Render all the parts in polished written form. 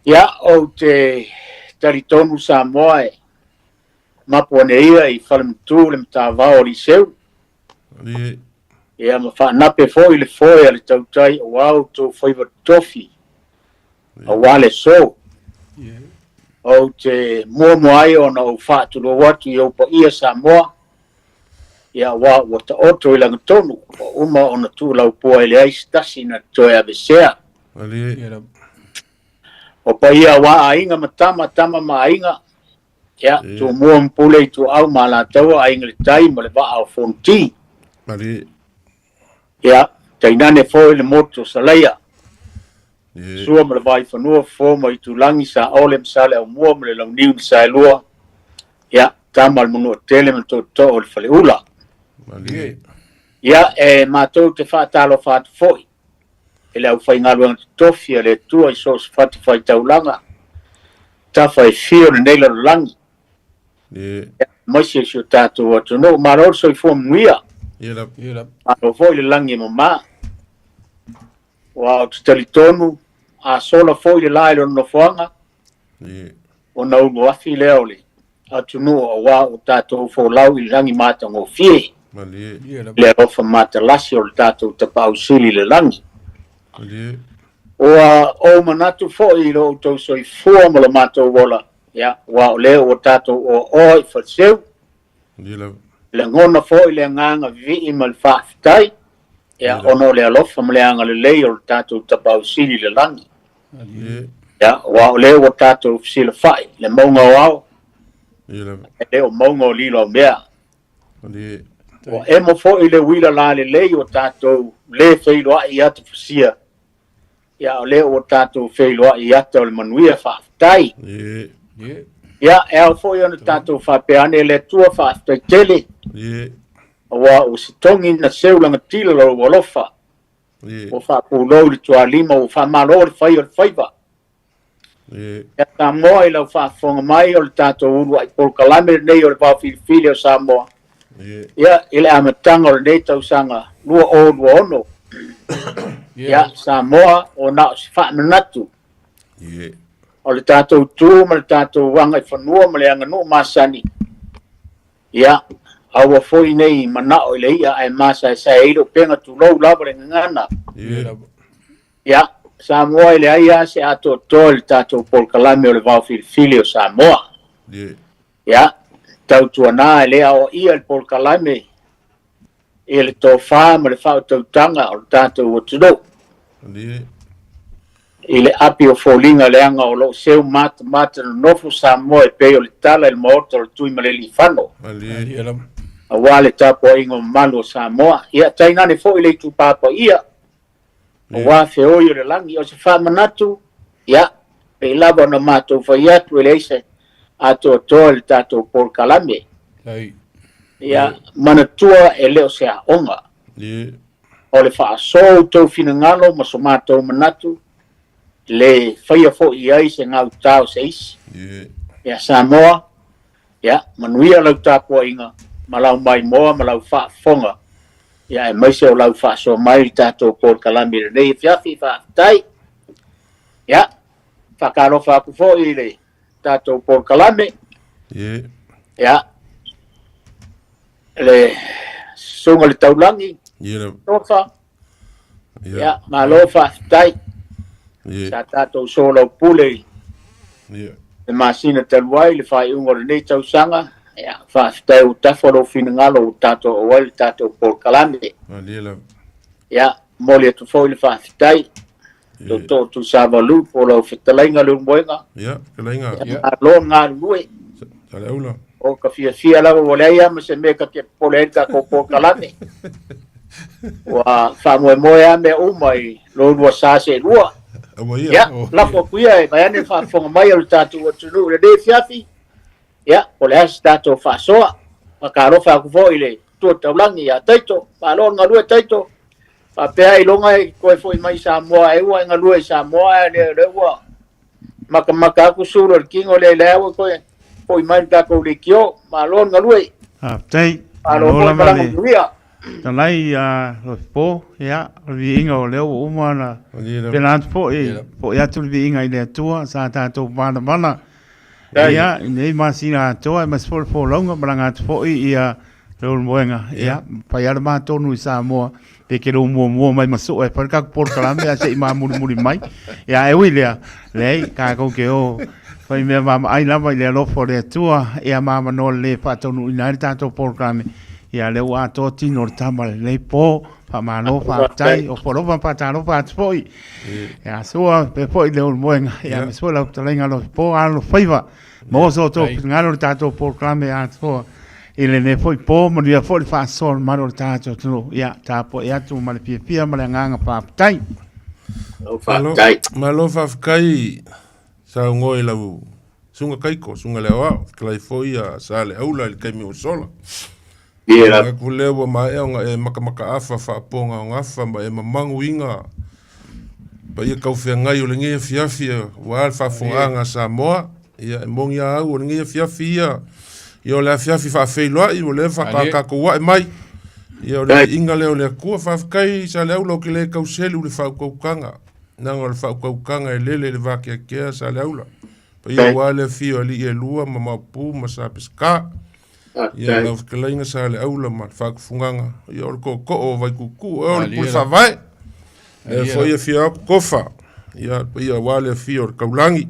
Ia, ou te talitonu Samoa e mapu ane ia i Falematu le matavao o Liseu. Ia ma faanape foi le foe a le tautai aua outou faiva totofi aua le aso. Ou te muamua ai ona ou faatulou atu i ou paia Samoa, ia aua ua taoto i lagatonu, ua uma ona tuulaupua e leai se tasi na te toe aveesea. O paia aua aiga ma tama, tama ma aiga, ia, Tumua ma Pule, Ituau ma Alataua, Aiga i le Tai ma le Vaa o Fonoti. Ia, tainane foi le motu o Salaia, Sua ma le Vaifanua, Fofo ma Itulagi, Saole ma Saleaaumua ma le Launiu na Saelua, ia, Tama a le Manuatele ma le Tootoo o le Faleula. Ia, e matou te faatalofa atu foi e le aufaigaluega totofi a le Atua i so o se fatafaitaulaga, tafa e fia o lenei lalolagi, aemaise si o tatou atunuu. Malo le soifua manuia, malo foi le lagi e mama. Aua ou te talitonu, a sola foi le la i lona nofoaga, ona ulu afi lea o le atunuu aua ua tatou folau i le lagi matagofie, le alofa matalasi o le tatou Tapaau Sili i le lagi. Ua ou manatu foi i lo outou soifua ma lo matou ola, ia, aua o lea ua tatou oaoa i Faleseu, lagona foi le agaga vivii ma le faafetai, ia, ona o le alofa ma le agalelei o le tatou Tapaau Sili i le lagi. Ia, aua o lea ua tatou fesilafai le mauga o ao, e le o mauga o lilo aumea. Ua emo foi le uila lalelei ua tatou le feiloai i ata fusia, ia o lea ua tatou feiloai i ata o le manuia, faafetai. Ia, e ao foi ona tatou faapea ane, le Atua faafetai tele, aua ua setogi na seu lagatila lou alofa, ua faapulou le tualima, ua faamalo le fai o le faiva. Ia Samoa, i lau faafofoga mai, o le tatou uluai polokalame lenei o le Vaofilifili o Samoa, ia, i le amataga o lenei tausaga 2026. Ia Samoa, ua na o se faamanatu o le tatou tu ma le tatou agaifanua ma le aganuu masani. Ia, aua foi nei manao i le i'a ae masaesae ai le upega, tulou lava le gagana. Ia, Samoa, e leai lava se atoatoa i le tatou polokalame o le Vaofilifili o Samoa. Ia, tautuana e le aoaia le polokalame i le tofa ma le faautautaga o le tatou atunuu i le api o foliga, leaga o lo o seu matamata nonofo Samoa e pei o le tala i le maota o le Tuimalealiifano aua le tapuaiga mamalu o Samoa. Ia, tainane foi le itupa paia aua feoi o le lagi. O se faamanatu, ia, pei lava ona matou fai atu, e leai se atoatoa i le tatou polokalame. Ia, manatua e le o se aoga. O le faasoa outou finagalo ma so matou manatu, le faia foi i ai se gautao se isi. Ia Samoa, ia, manuia lau tapuaiga ma lau maimoa ma lau faafofoga, ia, aemaise o lau faasoa mai i le tatou polokalame i lenei afiafi. Faafetai. Ia, faatalofa atu foi i le tatou polokalame. Ia, le susuga i le Taulagi, Tofa, ia, malo faafetai. Sa tatou soalaupule i le masina talu ai le faaiuga o lenei tausaga. Ia, faafetai ua tafa lou finagalo ua tatou auai le tatou polokalame. Ia, momoli atu foi le faafetai. Tootoo Tuisavalu po o lau fetalaiga Leulumoega. Ia, fetalaiga. Ia, malo galulue. Saleaula. O ka fiafia lava ua leai lava ma se mea ta te popole ai le tatou polokalame. Ua faamoemoe lava mea uma i lo lua sa seelua. Aua ia. Ia, lafo atu ia e vaeane le faafofoga mai a le tatou atunuu i lenei afiafi. Ia, po o le a se tatou faasoa. Faatalofa atu foi i le Tua Taulagi ia Taito. Malo le galue Taito. Faapea ailoga e toe foi mai i Samoa, e ua e galue i Samoa, ae lea, lea ua matamata atu sulu o le tino lea, lea ua toe foi mai le tatou leitio. Malo le galue. Faafetai. Malo Malo foi lava malaga le manuia. Talai a Lofipo, ia, o le viiga o lea ua uma ona pena atu foi, foi atu le viiga i le Atua, sa tatou valavala, ia, i lenei masina atoa, aemaise foi le folauga, malaga atu foi ia Leulumoega, ia, fai lava le ma tonu i Samoa, pe ke lou muamua mai ma sue e fai le tatou polokalame ae se i mamulimuli mai. Ia, ae ui lea, leai, tatou te o fai mea vaavaai lava i le alofa o le Atua, ia ma avanoa lelei e faataunuuina ai le tatou polokalame. Ia, lea ua atoa tino o le tama i lenei po. Faamalo, faafetai, ofo alofa ma faatalofa atu foi. Ia, sua, faapea foi Leulumoega, ia, aemaise foi lau fetalaiga Alofipo, alofaiva. Maua so outou finagalo i le tatou polokalame atoa i lenei foi po, manuia foi le faasoa o le mamalu o le tatou atunuu. Ia, tapuai atu ma le fiafia ma le agaga faafetai. Malo, malo faafetai saunoa i lau susuga Kaiko, susuga le aoao, fetalai foi ia Saleaula i le taimi ua sola. Manatu lea ua maea ona e makamakaafa faapogaogafa ma e mamaguiga paia taufeagai o lenei afiafi aua le faafofogaaga a Samoa. Ia, e moni a au o lenei afiafi ia, ia o le afiafi faafeiloai ua leva faatoa tatou ae mai. Ia o le viiga lea o le Atua. Faafetai Saleaula ou te le tau selu i le faautautaga, leaga o le faautautaga e lele i le vakeakea Saleaula. Paia aua le afio o alii e lua ma Maopu ma Sa Peseta. Ia lau fetalaiga Saleaula ma le faatufugaga, ia o le tootoo o Vaituutuu, o le pule faavae. Lea foi e afio atu Tofa, ia le paia aua le afio o le Taulagi,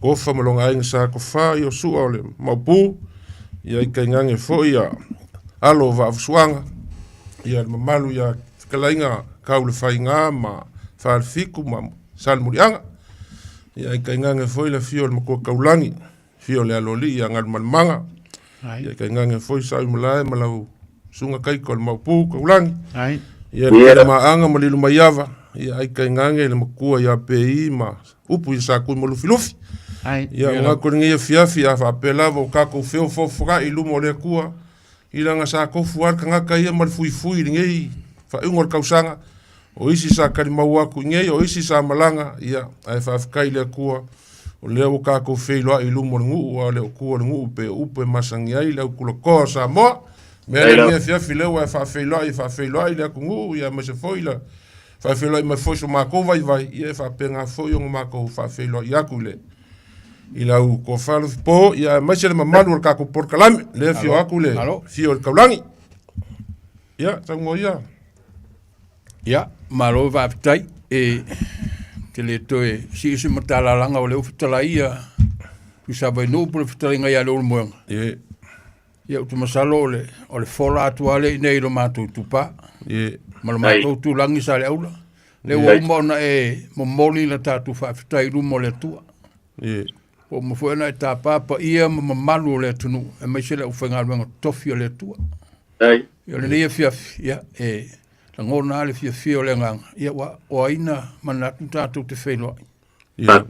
Tofa ma lona aiga Sa Tofa, ia o Sua o le Maopu, ia i tainane foi ia alo o Vaafusuaga, ia le mamalu ia fetalaiga Taulefaiga ma Falefitu ma Salemuliaga, ia i tainane foi le afio o le Matua Taulagi, Afio o le Aloalii ia Galumalemana, ia tainane foi Sa'uimalae ma lau Susuga Kaiko o le Maopu Taulagi, ia le Maaaga ma Lilomaiava, ia ai tainane le Matua ia Pei ma upu ia Satui ma Lufilufi. Ia manatu i lenei afiafi a faapea lava ua tatou feofoofogai i luma o le Atua, i lana sa tofu lava le tagata ia ma le fuifui i lenei faaiuga o le tausaga, o isi sa talimau atu i inei, o isi sa malaga, ia, ae faafetai i le Atua, o lea ua tatou feiloai i luma o le nuu, a o le tua o le nuu pei o upu e masani ai le autulatoa o Samoa. Mea lea lenei afiafi lea ua e faafeiloai, faafeiloai le atunuu, ia aemaise foi le faafeiloai mai foi so matou vaivai, ia e faapena foi ona matou faafeiloai atu i le i lau tofa Lofipo, ia aemaise le mamalu o le tatou polokalame, lea e afio atu le afio o le Taulagi. Ia, saunoa ia. Ia, malo faafetai. E te le toe sii se matalalaga o lea ua fetalai ia Tuisavainuu po o le fetalaiga ia Leulumoega. Ie. Ia, ou te masalo o le, o le fola atu lava lea i inei i lo matou itupa. Ie. Ma lo matou tulagi Saleaula. Lea ua uma ona e momoli la tatou faafetai i luma o le Atua. Ie. Ua uma foi ona e tapa paia ma mamalu o le atunuu, aemaise le aufaigaluega totofi a le Atua. Ia, o lenei afiafi, ia, e lagona lava le fiafia o le agaga, ia, ua, o ai na manatu tatou te feiloai. Ia.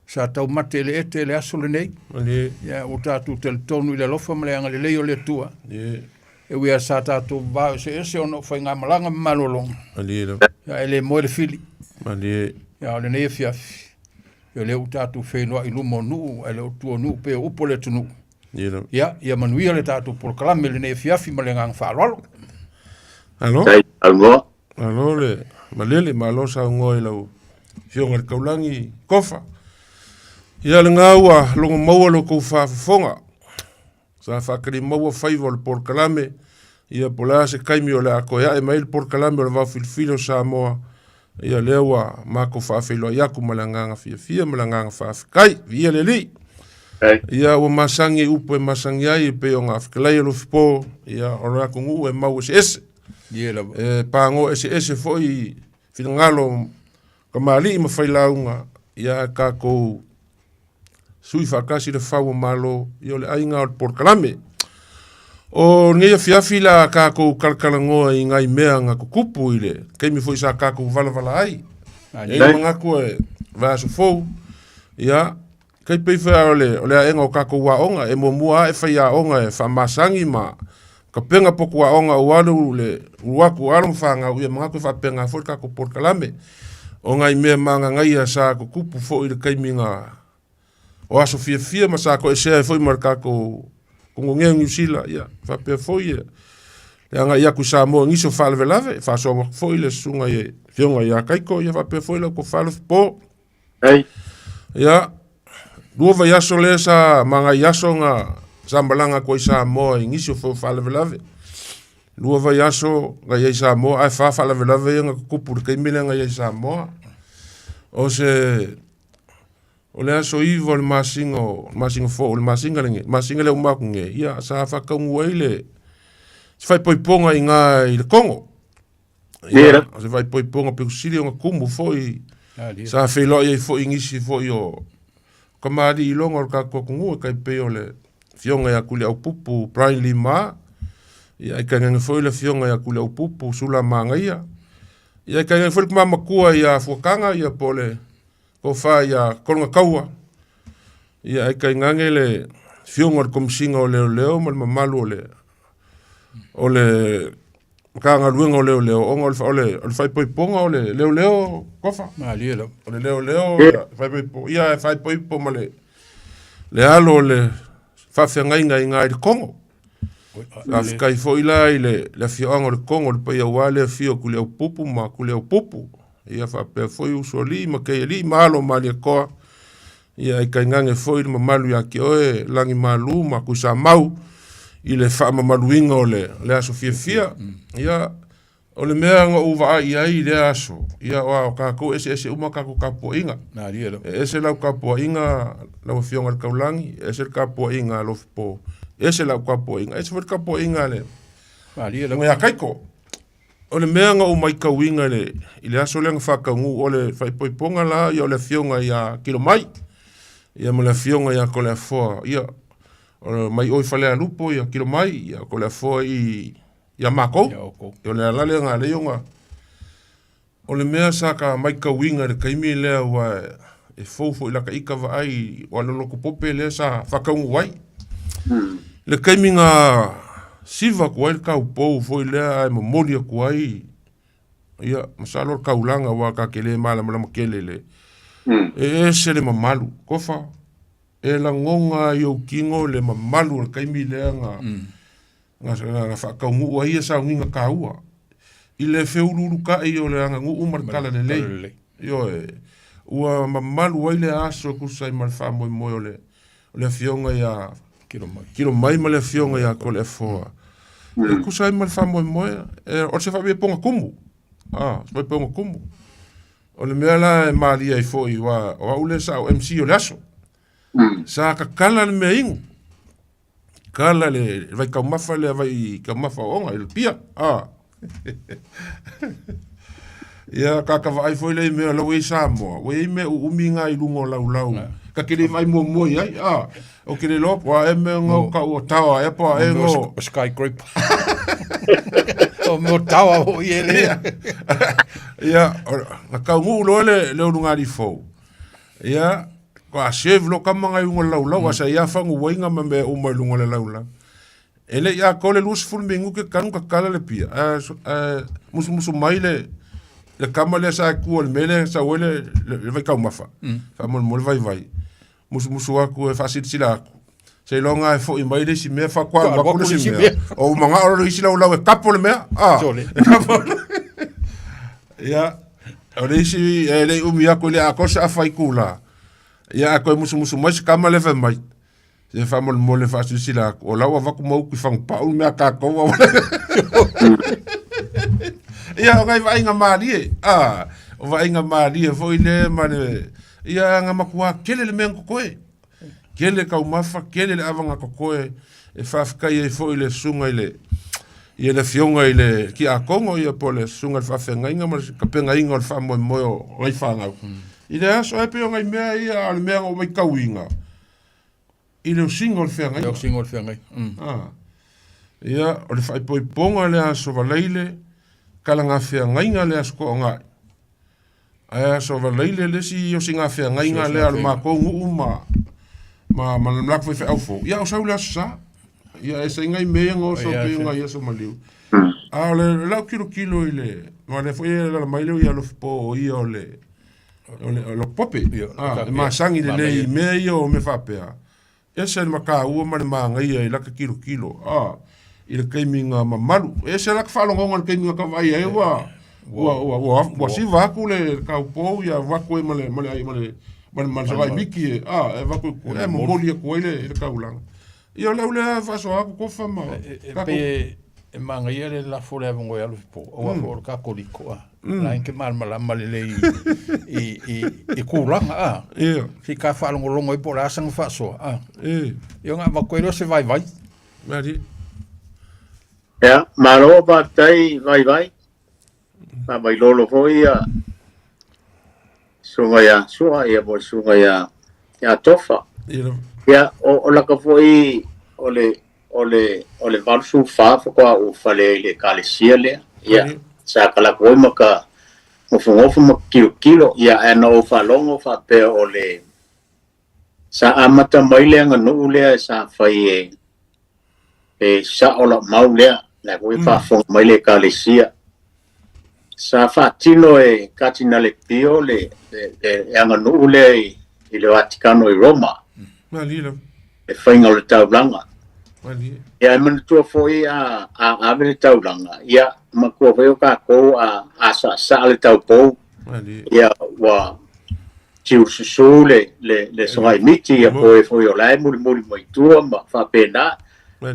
Sa taumate i le ete i le aso lenei, Ie. ia, ua tatou talitonu i le alofa ma le agalelei o le Atua. Ie. E ui lava sa tatou vavao eseese ona o faigamalaga ma malologa, Malie lava. ia, ae le moe le fili. Malie. Ia, o lenei afiafi, ia, o lea ua tatou feiloai i luma o nuu, ae le o tua o nuu pei o upu a le atunuu. Ia, ia manuia le tatou polokalame i lenei afiafi ma le agaga faaaloalo. Alo. Malo le malele, malo saunoa i lau Afioga i le Taulagi Kofa. Ia lena ua logo maua lo outou faafofoga. Sa faatalimaua faiva o le polokalame, ia po o le a se taimi o le a toe ae mai ai le polokalame o le Vaofilifili o Samoa, ia lea ua matou faafeiloai atu ma le agaga fiafia ma le agaga faafetai. Viia le Alii. Ia ua masani i upu e masani ai e pei ona fetalai e Lofipo, ia o le atunuu e mau eseese. E pagoa eseese foi finagalo o tamalii ma failauga, ia ae tatou sui faatasi le fau o Malo, ia o le aiga o le polokalame. O lenei afiafi la tatou talatalanoa i nai mea na tutupu i le taimi foi sa tatou valavala ai. E i ai le manatu e vaiaso fou, ia, tai pei foi o le, o le aega o tatou aoga, e muamua lava e fai aoga e faamasani ma tapena potu aoga aua le le ulu atu o alo ma fanau, ia manatu e faapena foi le tatou polokalame. O nai mea magagaia sa tutupu foi i le taimi na o aso fiafia ma sa toesea ai foi ma le tatou Konogea o Niu Sila, ia faapea foi le agai atu i Samoa i nisi o faalavelave, e faasoa atu foi le susuga i Afioga ia Kaiko, ia faapea foi lau tofa Lofipo. Ei. Ia, lua vaiaso lea sa magai aso na sa malaga atu ai Samoa i nisi o foi faalavelave. Lua vaiaso na i ai Samoa, ae fa faalavelave ia na tutupu i le taimi lea na i ai Samoa. O se O le aso 9 o le masina o le masina fou, o le masina lenei, masina lea uma atu nei, ia sa faataunuu ai le se faaipoipoga i ina i le Kogo. Ia, o se faaipoipoga pito sili ona tumu foi, sa feiloai ai foi nisi foi o kamali'i iloga o le tatou atunuu e tai pei o le Afioga ia Tuliaupupu Brian Lima, ia ae tainane foi le Afioga ia Tuliaupupu Sula Magaia, ia ae tainane foi le tama matua ia Fuataga ia po o le Tofa ia Kologataua, ia ae tainane le Afioga o le Komesina o Leoleo ma le mamalu o le o le Matagaluega o Leoleo, ona o le, o le, o le faaipoipoga o le leoleo, Tofa. Malie lava. O le leoleo, ia, faaipoipo, ia e faaipoipo ma le, le alo o le faafeagaiga i ina i le Kogo. Faafetai foi la i le, le afioaga o le Kogo, le paia aua le afio o Tuliaupupu ma Tuliaupupu. Ia faapea foi Usoalii ma Keialii ma alo o Malietoa. Ia ae tainane foi le mamalu ia te oe Langimalu ma Tuisamau i le faamamaluina o le, le aso fiafia. Ia, o le mea na ou vaai i ai i lea aso, ia aua o tatou e eseese uma tatou tapuaiga. E ese lau tapuaiga lau Afioga i le Taulagi, e ese le tapuaiga a Lofipo, ese lau tapuaiga, ese foi le tapuaiga a le Susuga ia Kaiko. O le mea na ou matauina i le, i le aso lea na faataunuu, o le faaipoipoga la ia o le Afioga ia Kilomai, ia ma le Afioga ia Toleafoa, ia, o mai o i Falealupo ia Kilomai, ia Toleafoa i ia matou. O le ala lea na ala ai ona o le mea sa ka matauina i le taimi lea aua e fou foi i lata ita vaai aua o le loto pope lea sa faataunuu ai. Le taimi na siva atu ai le taupou foi lea ae momoli atu ai ia masalo o le taulaga aua ta te le malamalama tele i le e ese le mamalu. Tofa, e lagona i ou tino le mamalu o le taimi lea na Na faataunuu ai ia sauniga taua i le feuluulutai o le aganuu ma le talalelei. Ioe, ua mamalu ai le aso e tusa ai ma le faamoemoe o le o le Afioga ia Kilomai ma le Afioga ia Toleafoa. E tusa ai ma le faamoemoe, o se faapoga tumu, se faapoga tumu. O le mea la e malie ai foi, aua o au lea sa ou MC o le aso. Sa tatala le mea inu. Kala le vaitaumafa lea vaitaumafa o ona i le pia. Ah. Ia ka ka vaai foi lea i mea o la ua i ai Samoa, ua i ai mea uumi ngā i luga o laulau. Ka te le vaai muamua i ai, ah. O ke le iloa po o a ea mea ngā o kau o taoa ea po o a ea ngā o skyscraper. O mea o taoa foi e le. Ia, na taunuu loa le le ulugalii fou. Ia, a serve loa tama na i luga o le laulau, a sa i a faguaina ma mea uma i luga o le laulau. E le i atoa le 20 minute tanu tatala le pia, ae musumusu mai le le tama lea sa tua i le mea lea e sau ai le le vaitaumafa, faamolemole vaivai. Musumusu atu e faasilasila atu, seiloga e foi mai le isi mea faatoa alu atu le isi mea. Ou manao le isi laulau e kapo le mea. Ah, e kapo. Ia, o le isi e le i umi atu i le atoa se afa itula. Ia, ae toe musumusu mai se tama lea fai mai, se faamolemole faasilasila atu, o la ua avatu ma utu i Fagupau le mea a tatou a Ia, o nai vaaiga malie, ah, o vaaiga malie foi lea ma le, ia, na matua tele le mea na totoe. Tele taumafa, tele le ava na totoe e faafetai ai foi le susuga i le ia le afioga i le Tiakono ia po o le susuga i le faafeagaiga ma le tapenaina o le faamoemoe o nai fanau. I le aso e pei o nai mea ia a o le mea na ou matauina i le osiga o le feagaiga. Le osiga o le feagaiga. Ah. Ia, o le faaipoipoga le aso Faraile, kalagafeagaiga le aso Toonai. Ae aso Faraile le isi osigafeagaiga lea a le matou nuu ma ma ma le latou faifeau fou. Ia o sau le aso Sa. Ia e ese nai mea ia na oso pei o nai aso maliu. A o le lau tilotilo i le aua o lea foi e alaala mai le Alofipo o ia o le o le o le pope. E masani lelei i mea ia o mea faapea. Ese le mataua ma le manaia i lata tilotilo. i le taimi na mamalu. E ese la ka faalogoga i le taimi na ka vaai ai ua ua ua ua ua siva atu le taupou ia avatu ai ma le ma le ma le ma le ma le savai miki e a e avatu i tua e momoli atu ai le le taulaga. Ia o le au lea e faasoa atu Tofa ma E pei e e manaia le lafo le avanoa e alu i po, aua foi o le Katoliko a. La e te malamalama lelei i i i tulaga a. Ia. Se i ta faalogologo ai po o le a sana faasoa a. E. Ia ona avatu ai lea o se vaivai. Malie. Ia, malo faafetai Vaivai. Faamailolo foi ia susuga ia Sua ia po o le susuga ia ia Tofa. Ia. Ia, o, o laka foi o le o le o le 84 faatoa ou fale ai i le ekalesia lea. Ia, sa kalaku ai ma ka nofonofo ma kilokilo. Ia, ae na ou faalogo faapea o le Sa amata mai le aganuu lea sa fai e e sao lau mau lea, la foi e faafofoga mai le Ekalesia. Sa faatino e Katinale Pio le, le, le aganuu lea i, i le Vatikano i Roma. Malie lava. Le faiga o le taulaga. Malie. Ia, e manatua foi a, a ave le taulaga, ia, matua foi o tatou a, a saasaa le taupou. Malie. Ia, ua tiususu le, le, le sogaimiti, ia po e foi o la e mulimuli mai tua ma faapena,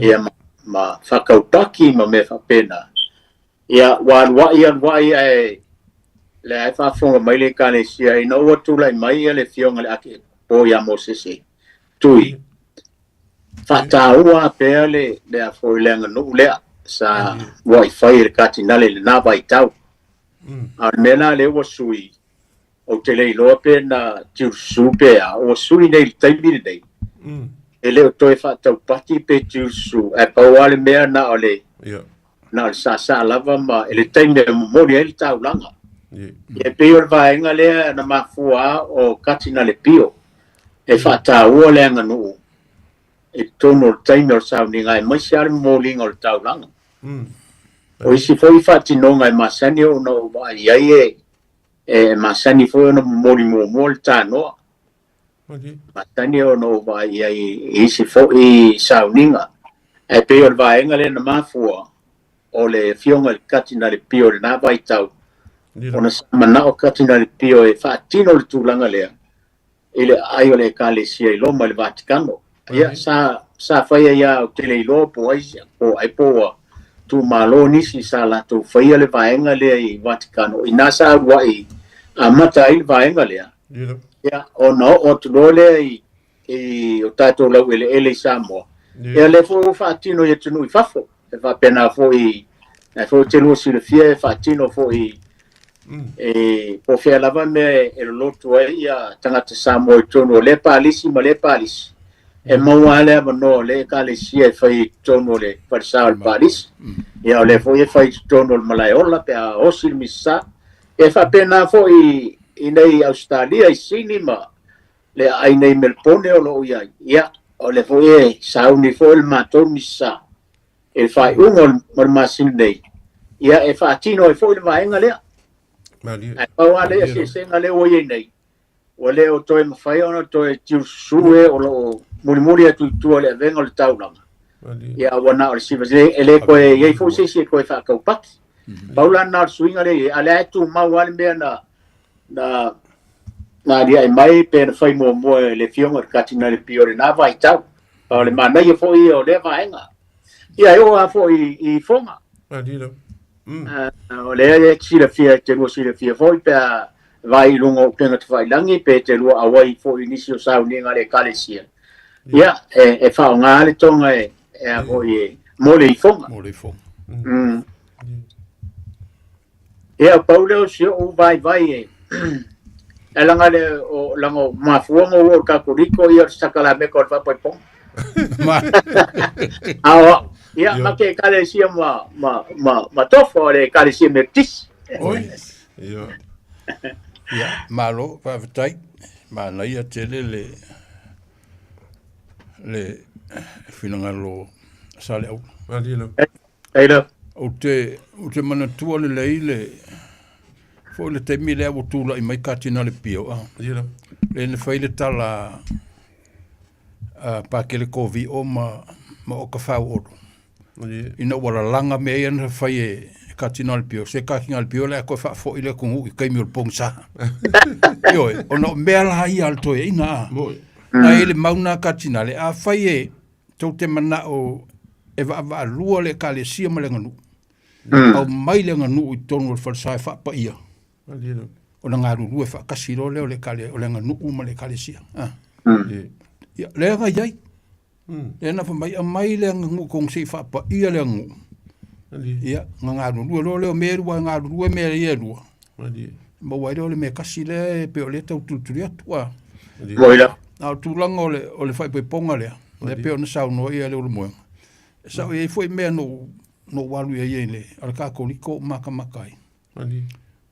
ia ma, ma faakaupaki ma mea faapena. Ia, ua aluai aluai ae le ae faafofoga mai le ekalesia ina ua tulai mai ia le afioga i le Akiekopo ia Mosese Tui, faataua pea le, le a foi le aganuu lea sa muai fai e le Katinale i lena vaitau. A o le mea la lea ua sui, Ou te le iloa pe na tiususu pe a, ua sui nei i le taimi lenei, e le o toe faataupati pe tiususu, ae pau lava le mea na o le, na o le saasaa lava ma i le taimi e momoli ai le taulaga. Ia e pei o le vaega lea na mafua a o Katinale Pio e faataua le aganuu i totonu o le taimi o le sauniga aemaise lava le momoliga o le taulaga. O isi foi faatinoga e masani ona ou vaai ai e E masani foi ona momoli muamua le tanoa. Masani ona ou vaai i ai i isi foi sauniga. Ae pei o le vaega lea na mafua o le afioga i le Katinale Pio i lena vaitau, ona sa manao Katinale Pio e faatino le tulaga lea i le aai o le Ekalesia i Roma i le Vatikano. Ia, sa, sa fai ai lava, ou te le iloa po o ai, po o ai po ua tuumalo nisi sa latou faia le vaega lea i Vatikano, inā sa uluai amata ai le vaega lea, ia, ona oo atu loa lea i, i o tatou laueleele i Samoa, ia lea foi ua faatino i atunuu i fafo. E faapena foi, na foi te lua silafia e faatino foi e po o fea lava mea e lolotu ai ia tagata Samoa i totonu o lea palisi ma lea palisi, e maua lava le avanoa o lea ekalesia e fai i totonu o le falesa o le palisi. Ia o lea foi e fai i totonu o le malaeola pe a osi le misa. E faapena foi i nei Ausetalia i Sini ma le aai nei Melpone o lo o i ai. Ia, o lea foi e sauni foi le matou misa i le faaiuga o le masina nei, ia e faatino ai foi le vaega lea. Malie. Ae pau lava le eseesega lea ua i ai nei, ua le o toe mafai ona toe tiususu e o lo o mulimuli atu i tua i le avega o le taulaga. Malie. Ia, ua na o le siva, e le toe i ai foi se isi e toe faataupaki. Pau la lena o le suiga lea e i ai, a o lea e tumau lava le mea na na na aliae mai pe na fai muamua e le Afioga i le Katinale Pio i lena vaitau. O le manaia foi ia o lea vaega. Ia, e oo lava foi i Foga. O lea e te silafia, e te lua silafia foi pe a vaai i luga o upega tafailagi pe te lua auai foi i nisi o sauniga a le Ekalesia. Ia, e faaaoga le toga e, e a foi e, mo le ifoga. Mo le ifoga. Ia, pau lea o si ou vaivai e, e laga le, o, laga o mafua ona ou oo i le Katoliko, ia o le sakalameka o le faapaipoga. A o au, ia, ma ke ekalesia ma, ma, ma, ma Tofa o le ekalesia Metotisi. Oi. Ia. Ia, malo, faafetai. Manaia tele le, le finagalo o Saleaula. Malie lava. Ei lava. Ou te, ou te manatua lelei le, foi le taimi lea ua tulai mai Katinale Pio, a. Ia lava. Lea na fai le tala a Pakele Kovio ma, ma Oka Fauolo. Ina ua lalaga mea ia na fai e Katinali Pio, se Katinali Pio le a toe faafoi le atunuu i taimi o le pogisa. Ioe, ona o mea la ia a le toeaina a. Na i le mau na Katinali, afai e tou te manao e vaavaalua le ekalesia ma le aganuu, aumai le aganuu i totonu o le falesa e faapaia, ona galulue faatasi loa lea o le o le aganuu ma le ekalesia. Ia, lea na i ai. Lea na fai mai, aumai le aganuu i totonu se i faapaia le aganuu. Ia, na galulue loa lea o mea e lua, e galulue mea ia e lua. Maua ai lea o le mea tasi lea e pei o lea e tau tulituli atu. A o le tulaga o le, o le faaipoipoga lea, lea pei ona saunoa ia Leulumoega, e sao e i ai foi mea na ou, na ou alu i ai i le, o le Katoliko ou matamata ai.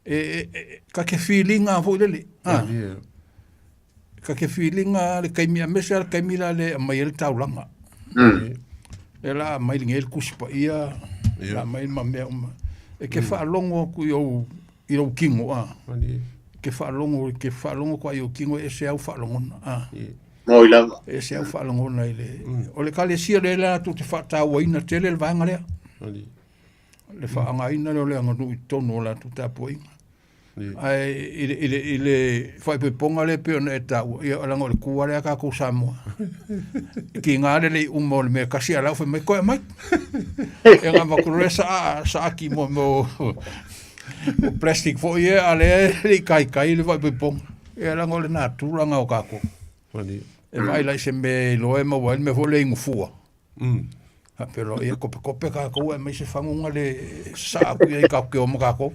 E, e, ta te filiga foi lele, a. Ta te filiga le taimi, aemaise lava le taimi la lea e aumai ai le taulaga. Lea la aumai lenei le Tusi Paia, la aumai ma mea uma. E te faalogo atu i ou, i lou tino, a. E te faalogo, e te faalogo atu lava i ou tino e ese au faalogona, a. Moi lava. E ese au faalogona i le, o le Ekalesia lea latou te faatauaina tele le vaega lea. Le faaaogaina lea o le aganuu i totonu o latou tapuaiga. Ae i le, i le, i le faaipoipoga lea pei ona e taua, ia leaga o le tu lava lea a tatou Samoa. E tiga le le uma o le mea tasi a o la ua fai mai, toe aumai. Ia ona avatu loa lea saa, saati mo mea o, o plastic foi ia, a o lea e le i taitai le faaipoipoga. Ia leaga o le natura lena o tatou. E vaai la i se mea e iloa e maua ai le mea foi lea inu fua. Faapea loa, ia kopekope tatou ae aumai se faguga le sasaa atu i ai tatou te o ma tatou.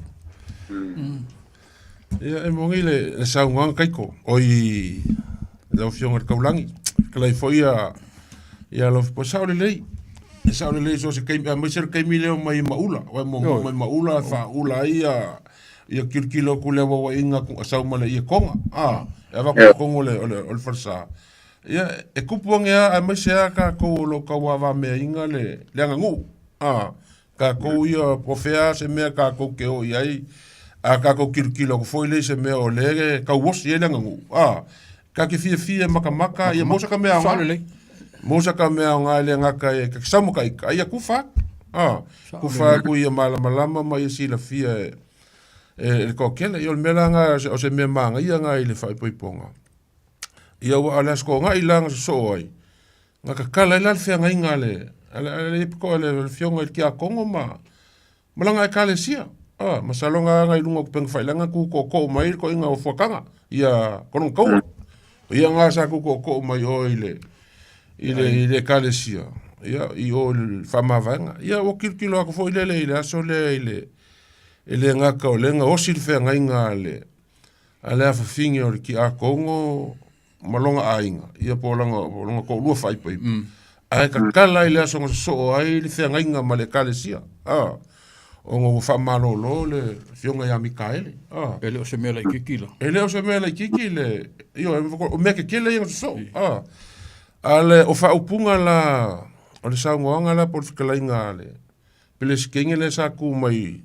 Ia, e moni le, le saunoaga Kaiko, oi lau Afioga i le Taulagi, fetalai foi ia, ia lau po sao lelei. E sao lelei so se taimi, aemaise le taimi lea o mai Maula, o mo mai Maula faaula ai ia ia kilokilo atu le auauaiga sau ma le ia Toga. Ah, e avatu i totonu o le, o le, o le falesa. Ia, e kupu ane lava aemaise lava tatou o lo o tauavameaina le, le aganuu. A, tatou ia, po o fea lava se mea tatou te o i ai, a tatou tilotilo atu foi lea i se mea o lea e tauosi ai le aganuu, a, ta te fiafia e matamata, ia maua sata mea aoga. Maua sata mea aoga e le gata e ta te sau ma ta ita, a ia tufa atu. A, tufa atu ia malamalama ma ia silafia e, e le toatele. Ia o le mea la lena, o se mea manaia lena i le faaipoipoga. Ia ua o le Aso Toonai la na sosoo ai, na tatala ai la le feagaiga a le, a le, a le, a le afioga i le Tiakono ma, ma lana Ekalesia. Ah, masalo na aga i luga o upegafailaga tu tootoo mai le toeaina o Fuataga, ia Kologataua. O ia na sa tu tootoo mai o i le, i le, i le Ekalesia, ia, i o i le faamavaega. Ia, ua tilotilo atu foi lele i le aso lea i le, e le gata o lea na osi le feagaiga a le, A le afafine o le Tiakono ma lona aiga, ia po o lana, o lona toalua faaipoipo. Ae tatala i le aso na sosoo ai le feagaiga ma le Ekalesia, a, ona ua faamalolo le afioga ia Mikaele, a. E le o se mea laitiiti la. E le o se mea laitiiti le, ioe, o mea tetele ia na sosoo, a. A le, o faaupuga la, o le saunoaga la po o le fetalaiga a le Peresetene lea sa tu mai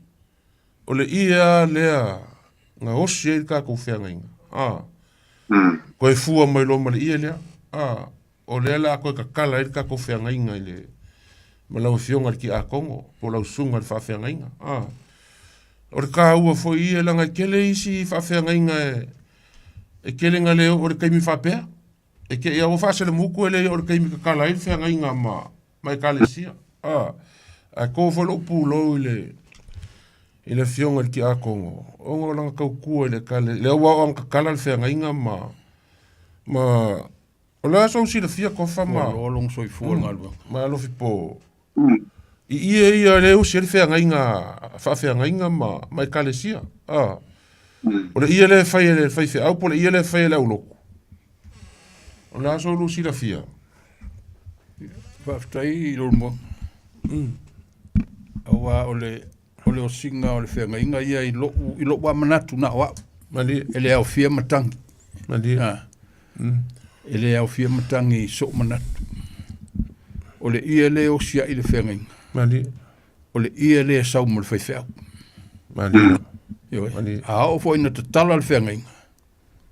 O le ie lava lea na osi ai le tatou feagaiga, a, toe fua mai loa ma le ie lea, a, o lea o le a toe tatala ai le tatou feagaiga i le, ma lau Afioga i le Tiakono po o lau Susuga i le Faafeagaiga, a. O le taua foi ia leaga e tele isi faafeagaiga e tele ina le oo i le taimi faapea. E te i a ua faaselemutu e le oo i le taimi tatala ai le feagaiga ma, ma Ekalesia. A, ae to foi lou pulou i le, i le afioga i le Tiakono, ona o lana tautua i le ekale, lea ua oo ina tatala le feagaiga ma, ma, o le a sou silafia Tofa ma, Ua loa lona soifua i le galuega. ma Alofipo, i ie ia lea e usi ai le feagaiga, faafeagaiga ma, ma Ekalesia. A, o le ie lea e fai e le faifeau po o le ie lea e fai e le aulotu. O le a sou silafia? Faafetai i lou moa. Aua o le, o le osiga o le feagaiga ia i lou, i lou lava manatu na o au. Malie. E le aofia matagi. Malie. E le aofia matagi i sou manatu. O le ie lea e osi ai le feagaiga. Malie. O le ie lea e sau ma le faifeau. Malie. Ioe. Malie. A oo foi ina tatala le feagaiga,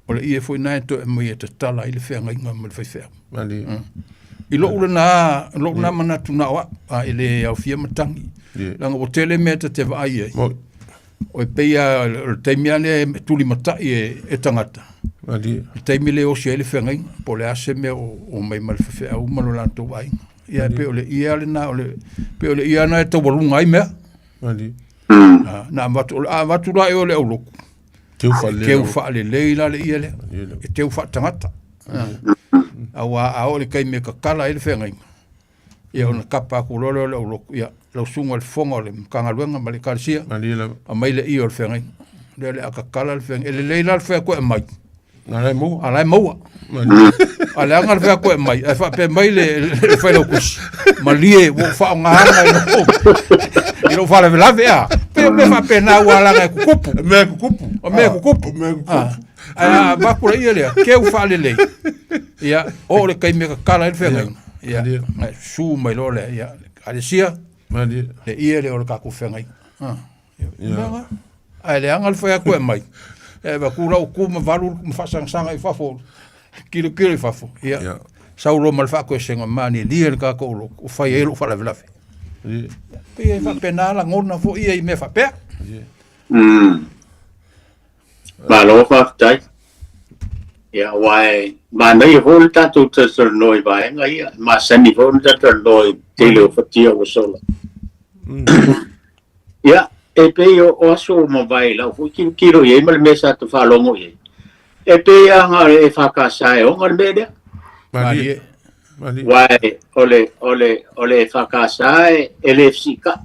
o le ie foi lena e toe aumai e tatala ai le feagaiga ma le faifeau. Malie. I lou lena, lou lena manatu na o au, a e le aofia matagi. Leaga ua tele mea ta te vaai ai. O e pei lava o le taimi lava lea e tulimatai e tagata. Le taimi lea e osi ai le feagaiga, po o le a se mea o omai ma le faifeau ma lo latou aiga. Ia e pei o le ie lava lena, o le, pei o le ie lava lena e taualuga ai mea. Na avatu, o le a avatu la i o le aulotu, Teu faalelei. Teu faalelei la le ie lea. E teu faatagata. Aua a oo i le taimi e tatala ai le feagaiga, ia ona tapa atu loa lea o le aulotu, ia, lau susuga i le fofoga o le Matagaluega ma le Ekalesia, aumai le ie o le feagaiga. Lea o le a tatala le feagaiga. E lelei la le fai atu e aumai, A la e maua. A la e maua. A leaga le fai atu e aumai, ae faapea mai le failautusi, malie ua ou faaaogaina i lou, i lou faalavelave a. Pei o mea faapena ua alaga e tutupu. O mea e tutupu. O mea e tutupu. O mea e tutupu. Ae a avatu le ie lea, keu faalelei. Ia, oo i le taimi e tatala ai le feagaiga. Ia, ona e susu mai loa lea, ia, Ekalesia, le ie lea o le tatou feagaiga. Ia. Ae leaga le fai atu e aumai. E avatu lau tu ma valu ma faasagasaga i fafo, kilokilo i fafo. Ia. Yeah. Sau loa ma le faatoesega manienie le tatou lotu, ua fai ai lou faalavelave. Yeah. Pei e faapena lagona foi ia i mea faapea. Yeah. Malo faafetai. Ia, aua e manaia foi le tatou talatalanoa i vaega ia, e masani foi ona talatalanoa i le tele o fatia ua sola. Ia, e pei o, o aso ua mavae i lau foi tilotilo i ai ma le mea sa ta faalogo i ai. E pei lava na o le EFKS e ona le mea lea. Malie. Malie. Aua o le, o le, o le EFKS e, e le fesiitai.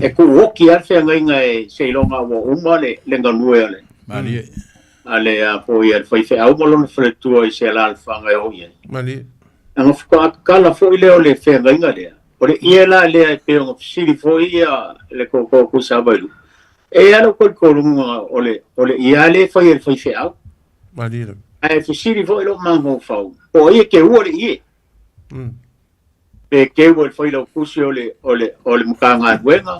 E tuuoki lava le feagaiga e seiloga ua uma le, le galue a le, Malie. a le, a foi a le faifeau ma lona faletua i se alaalafaga e oo i ai. Malie. Ona faatoa tatala foi lea o le feagaiga lea. O le ie la lea e pei ona fesili foi ia le tootoo Tuisavailu, e i ai lou talitonuga o le, o le ie lava lea e fai e le faifeau. Malie lava. Ae fesili foi lou mafaufau, po o ai e keua le ie? Pe keu e le failautusi o le, o le, o le Matagaluega?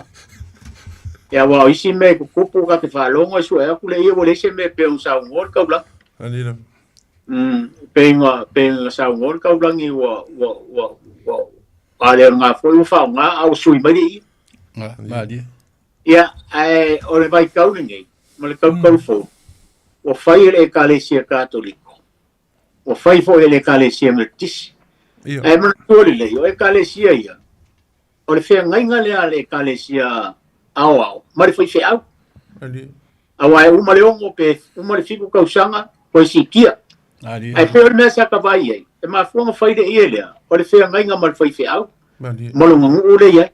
Ia, aua o isi mea e tutupu ta te faalogo e sue atu le ie ua leai se mea e pei ona saunoa le taulaga. Malie lava. Pei ona, pei ona saunoa le taulagi ua, ua, ua, ua, a le o lena foi ua faaaoga a ua sui mai le ie. Ah, malie. Ia, ae o le vaitau lenei ma le tautau fou, ua fai e le Ekalesia Katoliko, ua fai foi e le Ekalesia Metotisi. Ia. Ae manatua lelei, o Ekalesia ia, o le feagaiga lea a le Ekalesia Aoao ma le faifeau. Malie. Aua e uma le 6 pe uma le 7 tausaga, toe siitia. Ae pei o le mea sa ta vaai ai, e mafua ona fai le ie lea, o le feagaiga ma le faifeau, ma lona nuu lea i ai.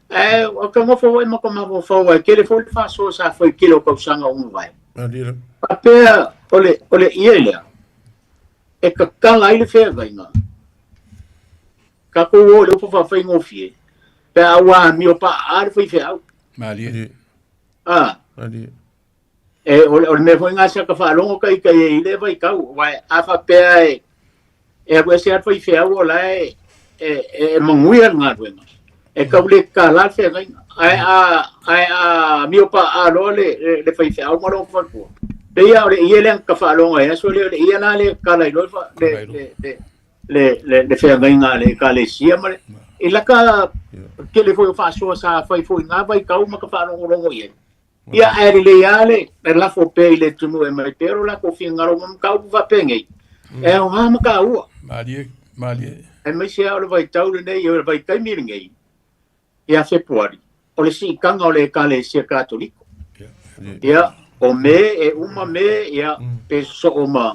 Ae o ta nofo foi ma ta mafaufau aua e tele foi le faasoa sa fai i le tele o tausaga ua mavae. Faapea o le, o le ie lea, e tatala ai le feagaiga, tatou o i le upu faafaigofie, pe a ua amio paaa le faifeau. Malie. A. Malie. E, o, le, o le mea foi lena sa ta faalogo ta ita i ai i lea vaitau, aua a faapea e, e alu ese lava le faifeau o la e, e, e, e manuia le galuega, e tau le tatala le feagaiga. Ae a, ae a amio paaa loa le, le, le faifeau ma lona faletua, pei lava o le ie lea na ta faalogo ai i aso lea, o le ie la lea e tatala ai loa le, le, le, le, le, le feagaiga a le Ekalesia ma le, i laka tele foi o faasoa sa fai foi i ngā vaitau ma ka faalogologo i ai. Ia, ae lelei lava le, le lafo pea i le atunuu e aumai pea lo latou finagalo ma mataupu faapenei, e aoga ma taua. Malie, malie. Aemaise lava o le vaitau lenei, o le vaitaimi lenei, ia Fepuari, o le siitaga o le Ekalesia Katoliko. Ia, o Me, e uma Me, ia, pe sosoo ma,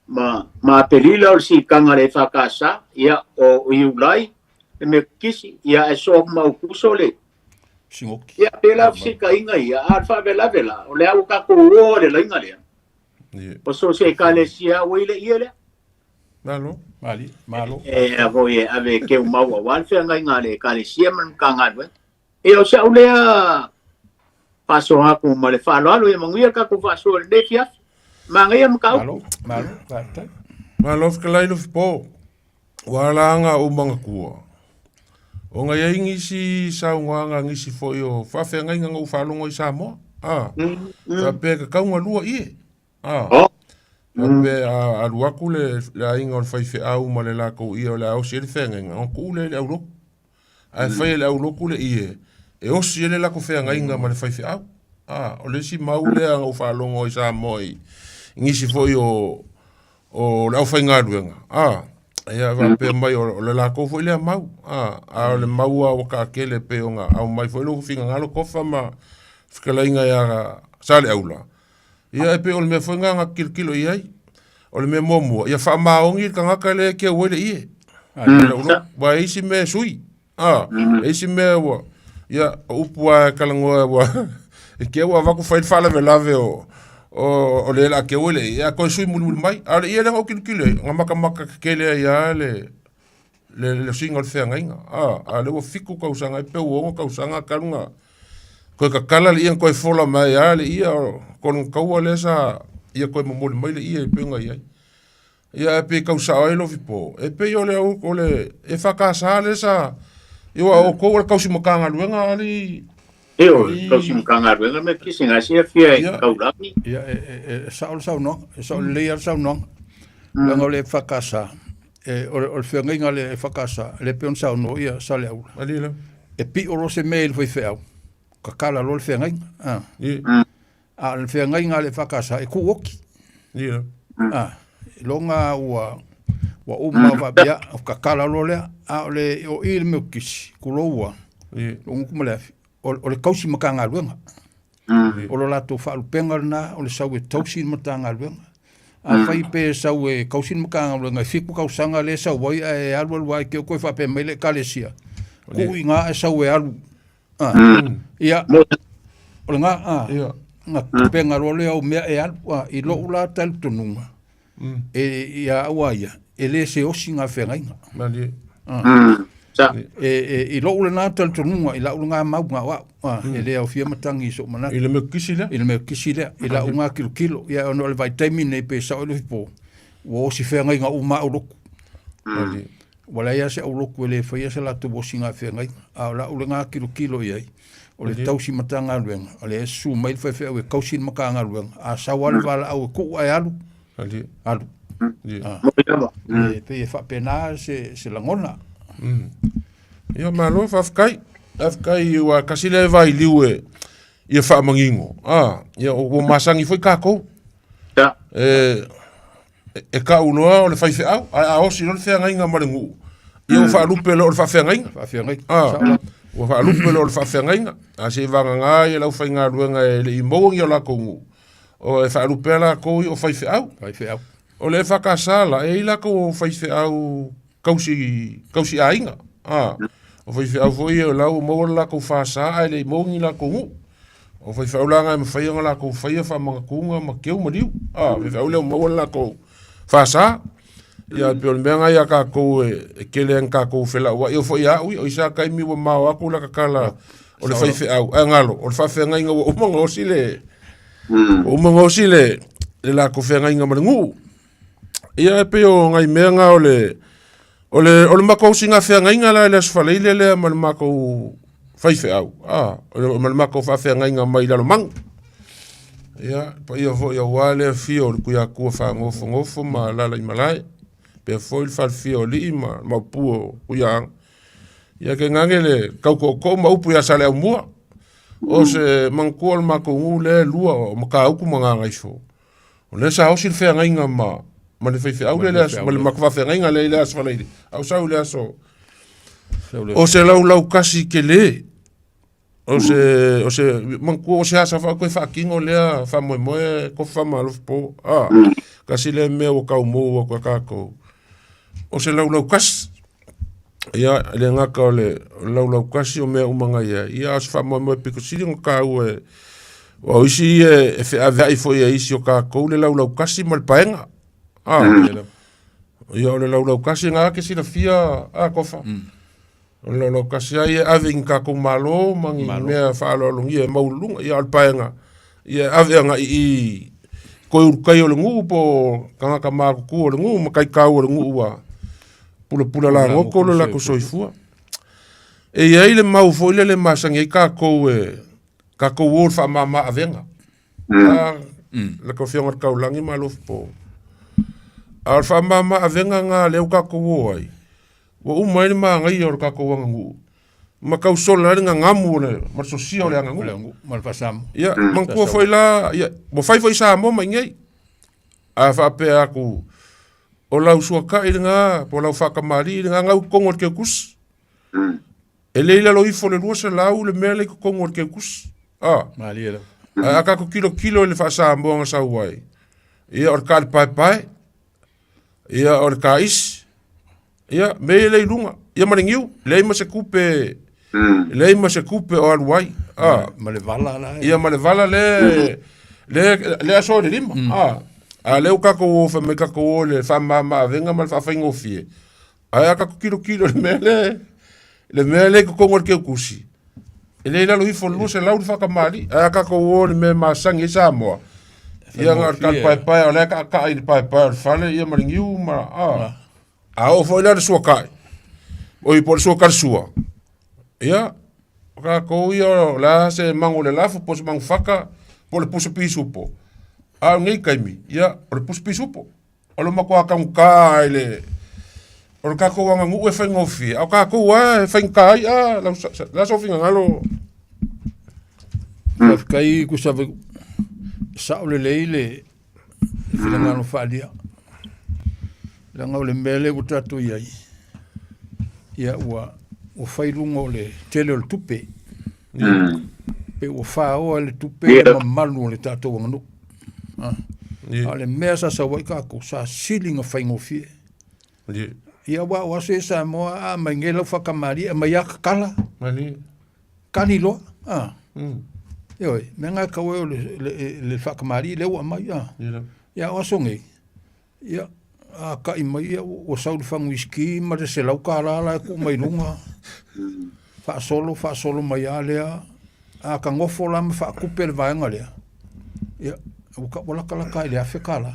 ma, ma Aperila o le siitaga a le EFKS, ia, o Iulai, le Metotisi, ia, e sosoo atu ma Aukuso le, Sinoki. Ia, pēlā feseitaiga ia, a o le faalavelave la, o lea ua tatou o i le laina lea. O so o se Ekalesia ua i le ie lea. Malo. Mali, malo. E a foi e ave e keu mau aua le feagaiga a le Ekalesia ma le Matagaluega. Ia o si au lea faasoa atu ma le faaaloalo, ia manuia le tatou faasoa i lenei afiafi. Manaia le mataupu. Malo, malo, faafetai. Malo fetalai Lofipo. Ua ala aga ou manatua, ona i ai nisi saunoaga nisi foi o faafeagaiga na ou faalogo i Samoa, a, faapea e tatau ona lua ie, a. Oh. Faapea a alu atu le le aiga o le faifeau ma le latou ie o le a osi ai le feagaiga, ona tuu lea i le aulotu. Ae fai e le aulotu le ie e osi ai le latou feagaiga ma le faifeau. A, o le isi mau lea na ou faalogo ai i Samoa i nisi foi o o le aufaigaluega, a, ia faapea mai o le latou foi lea mau, a, a o le mau lava ua taatele e pei ona aumai foi lou finagalo Tofa ma fetalaiga ia Saleaula, Ia e pei o le mea foi lena na tilotilo i ai. O le mea muamua, ia faamaoni le tagata lea e keu ai le ie. Ua e isi mea e sui. A, e isi mea ua, ia, o upu lava e talanoa ua, e keu avatu fai le faalavelave o, o, o le o le a keu ai le ie, a toe sui mulimuli mai. A o le ie lea na ou tilotilo i ai, na matamata tetele ai lava le, le, le suiga o le feagaiga. A, a o lea ua 7 tausaga ai pe ua 6 tausaga talu na toe tatala le ie na toe fola mai lava le ie o kona taua lea sa ia toe momoli mai le ie e pei ona i ai. Ia ae pei tau sao ai Lofipo, e pei o le o le EFKS lea sa ia aua o outou o le tausi Matagaluega alii Ioe, o le tausi Matagaluega me kisi na silafia e Taulagi. Ia, e, e, e sao le saunoaga, e sao lelei lava le saunoaga. Leaga o le EFKS, e, o, o le feagaiga a le EFKS, lea pei ona saunoa ia Saleaula. Malie lava. E pio loa se mea i le faifeau, kakala loa le feagaiga. Ah. A o le feagaiga a le EFKS, e kuu oki. Ia. Ah, iloga ua ua uma faapea, kakala loa lea. A o le o i le mea o kisi, tulou ua, lou gutu ma le afi, o, o le tausi Matagaluega. O lo latou faalupega lena, o le sau e tausi le Matagaluega. Afai pe sau e tausi le Matagaluega e 7 tausaga lea e sau ai ae alu alu lava i te i toe faapea mai le Ekalesia, tuu i ina ae sau e alu. Ia, o lena, na tapena loa lea o mea e alu. I lou la talitonuga, e, ia au a ia, e le se osiga feagaiga. Malie. E, e, i lou lena talitonuga, i lau lena mau na o au, e le aofia matagi i sou manatu. I le mea kisi lea? I le mea kisi lea, i lau lena tilotilo. Ia, ona o le vaitaimi lenei pe sao ai Lofipo, ua osi feagaiga uma au lotu. Malie. Ua leai lava se aulotu e le faia se latou osiga feagaiga. A o lau lena tilotilo i ai, o le tausi Matagaluega, o lea e susu mai le faifeau e tausi le Matagaluega, a sau lava le valaau e tuu ae alu, alu. E pei e faapena se, se lagona. Ia malo, faafetai. Faafetai ua tasi lea vailiu e ia faamanino. Ah, ia ua masani foi tatou. E e tau loa o le faifeau, ae a osi loa le feagaiga ma le nuu, ia ua faalupe loa o le faafeagaiga. Faafeagaiga. Ah, ua faalupe loa o le faafeagaiga. A se i vagana ia le aufaigaluega e le i maua ni o latou nuu, o e faalupe lava latou ia o faifeau. Faifeau. O le EFKS la, e i ai latou faifeau tausi, tausi aiga. A, o faifeau foi ia o la ua maua le latou fasa ae le i maua ni latou nuu. O faifeau la na e mafai ona latou faia faamanatuga ma keu ma liu. A, faifeau lea ua maua le latou fasa. Ia, e pei o le mea lena ia tatou e, e tele ai ona tatou felauai. E oo foi ia au ia, o isi lava taimi ua mao atu lata tala o le faifeau, ae galo, o le faafeagaiga ua uma ona osi le, ua uma ona osi le, le latou feagaiga ma le nuu. Ia e pei o nai mea na o le, o le, o le matou siga feagaiga la i le Aso Faraile lea ma le matou faifeau, a, ma le matou faafeagaiga mai Lalomanu. Ia, paia foi aua le afio o le Tuiatua faanofonofo ma alaala i malae, pea foi le falefia o alii ma le maopu o Tuiaaga. Ia tainane le tau tootoo ma upu ia Saleaaumua, o se manatua o le matou nuu lea e lua o Matautu ma Gagaifo. O lea sa osi le feagaiga ma ma le faifeau lea i le aso ma le matou faafeagaiga lea i le Aso Faraile, a o sau i le aso o se laulau kasi tele o se o se manatua o se asa foi toe faatino lea faamoemoe Tofa ma Alofipo a tasi lea mea ua tau mou atu e tatou o se laulau kasi. Ia, e le gata o le laulaukasi o mea uma na i ai, ia a o se faamoemoe pito sili ona taua e aua o isi ia e feaveai foi e isi o tatou le laulaukasi ma le paega. A, ia o le laulaukasi na e te silafia a Tofa. O le laulaukasi lava ia e ave i ni tatou malo ma ni mea faaaloalogia e maualuluga, ia a o le paega, ia e ave agai i i toe ulutai o le nuu po o tagata matutua o le nuu ma taitau o le nuu ua pulapula lagoto lo latou soifua. E i ai le mau foi lele e masani ai tatou e tatou o i le faamama avega. A, la tou Afioga i le Taulagi ma Alofipo. A o le faamama avega lena lea ua tatou o ai, ua uma ai le magaia o le tatou aganuu ma tau sola ai le gagamu o le ma le sosia o le aganuu. O le aganuu ma le faasamoa. Ia, manatua foi la, ia, ua fai foi Samoa mai nei. A faapea atu, o lau suatai lena, po o lau faatamalii lena, na i totonu o le keukusi. E le i lalo ifo o le 200 le mea lea i totonu o le keukusi. A. Malie lava. Ae a tatou tilotilo i le faa-Samoa na sau ai, ia o le talipaepae, ia o le taisi, ia mea ia lea i luga, ia ma le niu, leai ma se tupe, leai ma se tupe o alu ai. A. Ma le vala la. Ia ma le vala le le le aso i le lima. A. A lea ua tatou o fai mai tatou o i le faamama-avega ma le faafaigofie. Ae a tatou tilotilo i le mea lea, le mea lea i totonu o le keukusi, e le i lalo ifo o le 200 le faatamalii. Ae a tatou o i le mea e masani ai Samoa, ia na o le talipaepae o la e taataa i le paepae o le fale ia ma le niu ma a. A oo foi la i le suatai, oi po o le suatalisua, ia, o tatou ia o le a se mago o le lafo po o se manufaka po o le pusa pisupo, a o lenei taimi, ia, o le pusa pisupo. O le matua taugata i le o le tatou aganuu e faigofie, a o tatou lava e faigata ai a lau le a sou finagalo? Faafetai Kusava, sao lelei le finagalo faaalia. Leaga o le mea lea ua tatou i ai, ia ua ua fai luga o le tele o le tupe. Pe ua faoa e le tupe le mamalu o le tatou aganuu. A o le mea sa sau ai tatou, sa sili ona faigofie. Ia aua o aso ia Samoa, a aumai nei lau faatamalii, aumai lava tatala, kali loa. A. Ioe, mea na e tatau ai o le faatamalii lea ua aumai. A. Ia a o aso nei, Ia, a ta'i mai, ia, ua sau le fagu uisiki ma le $100 la e tuu mai luga. Faasolo, faasolo mai lava lea. A ta nofo la ma faatupe le vaega lea, ia, ua ta, ua latalata i le $1,000.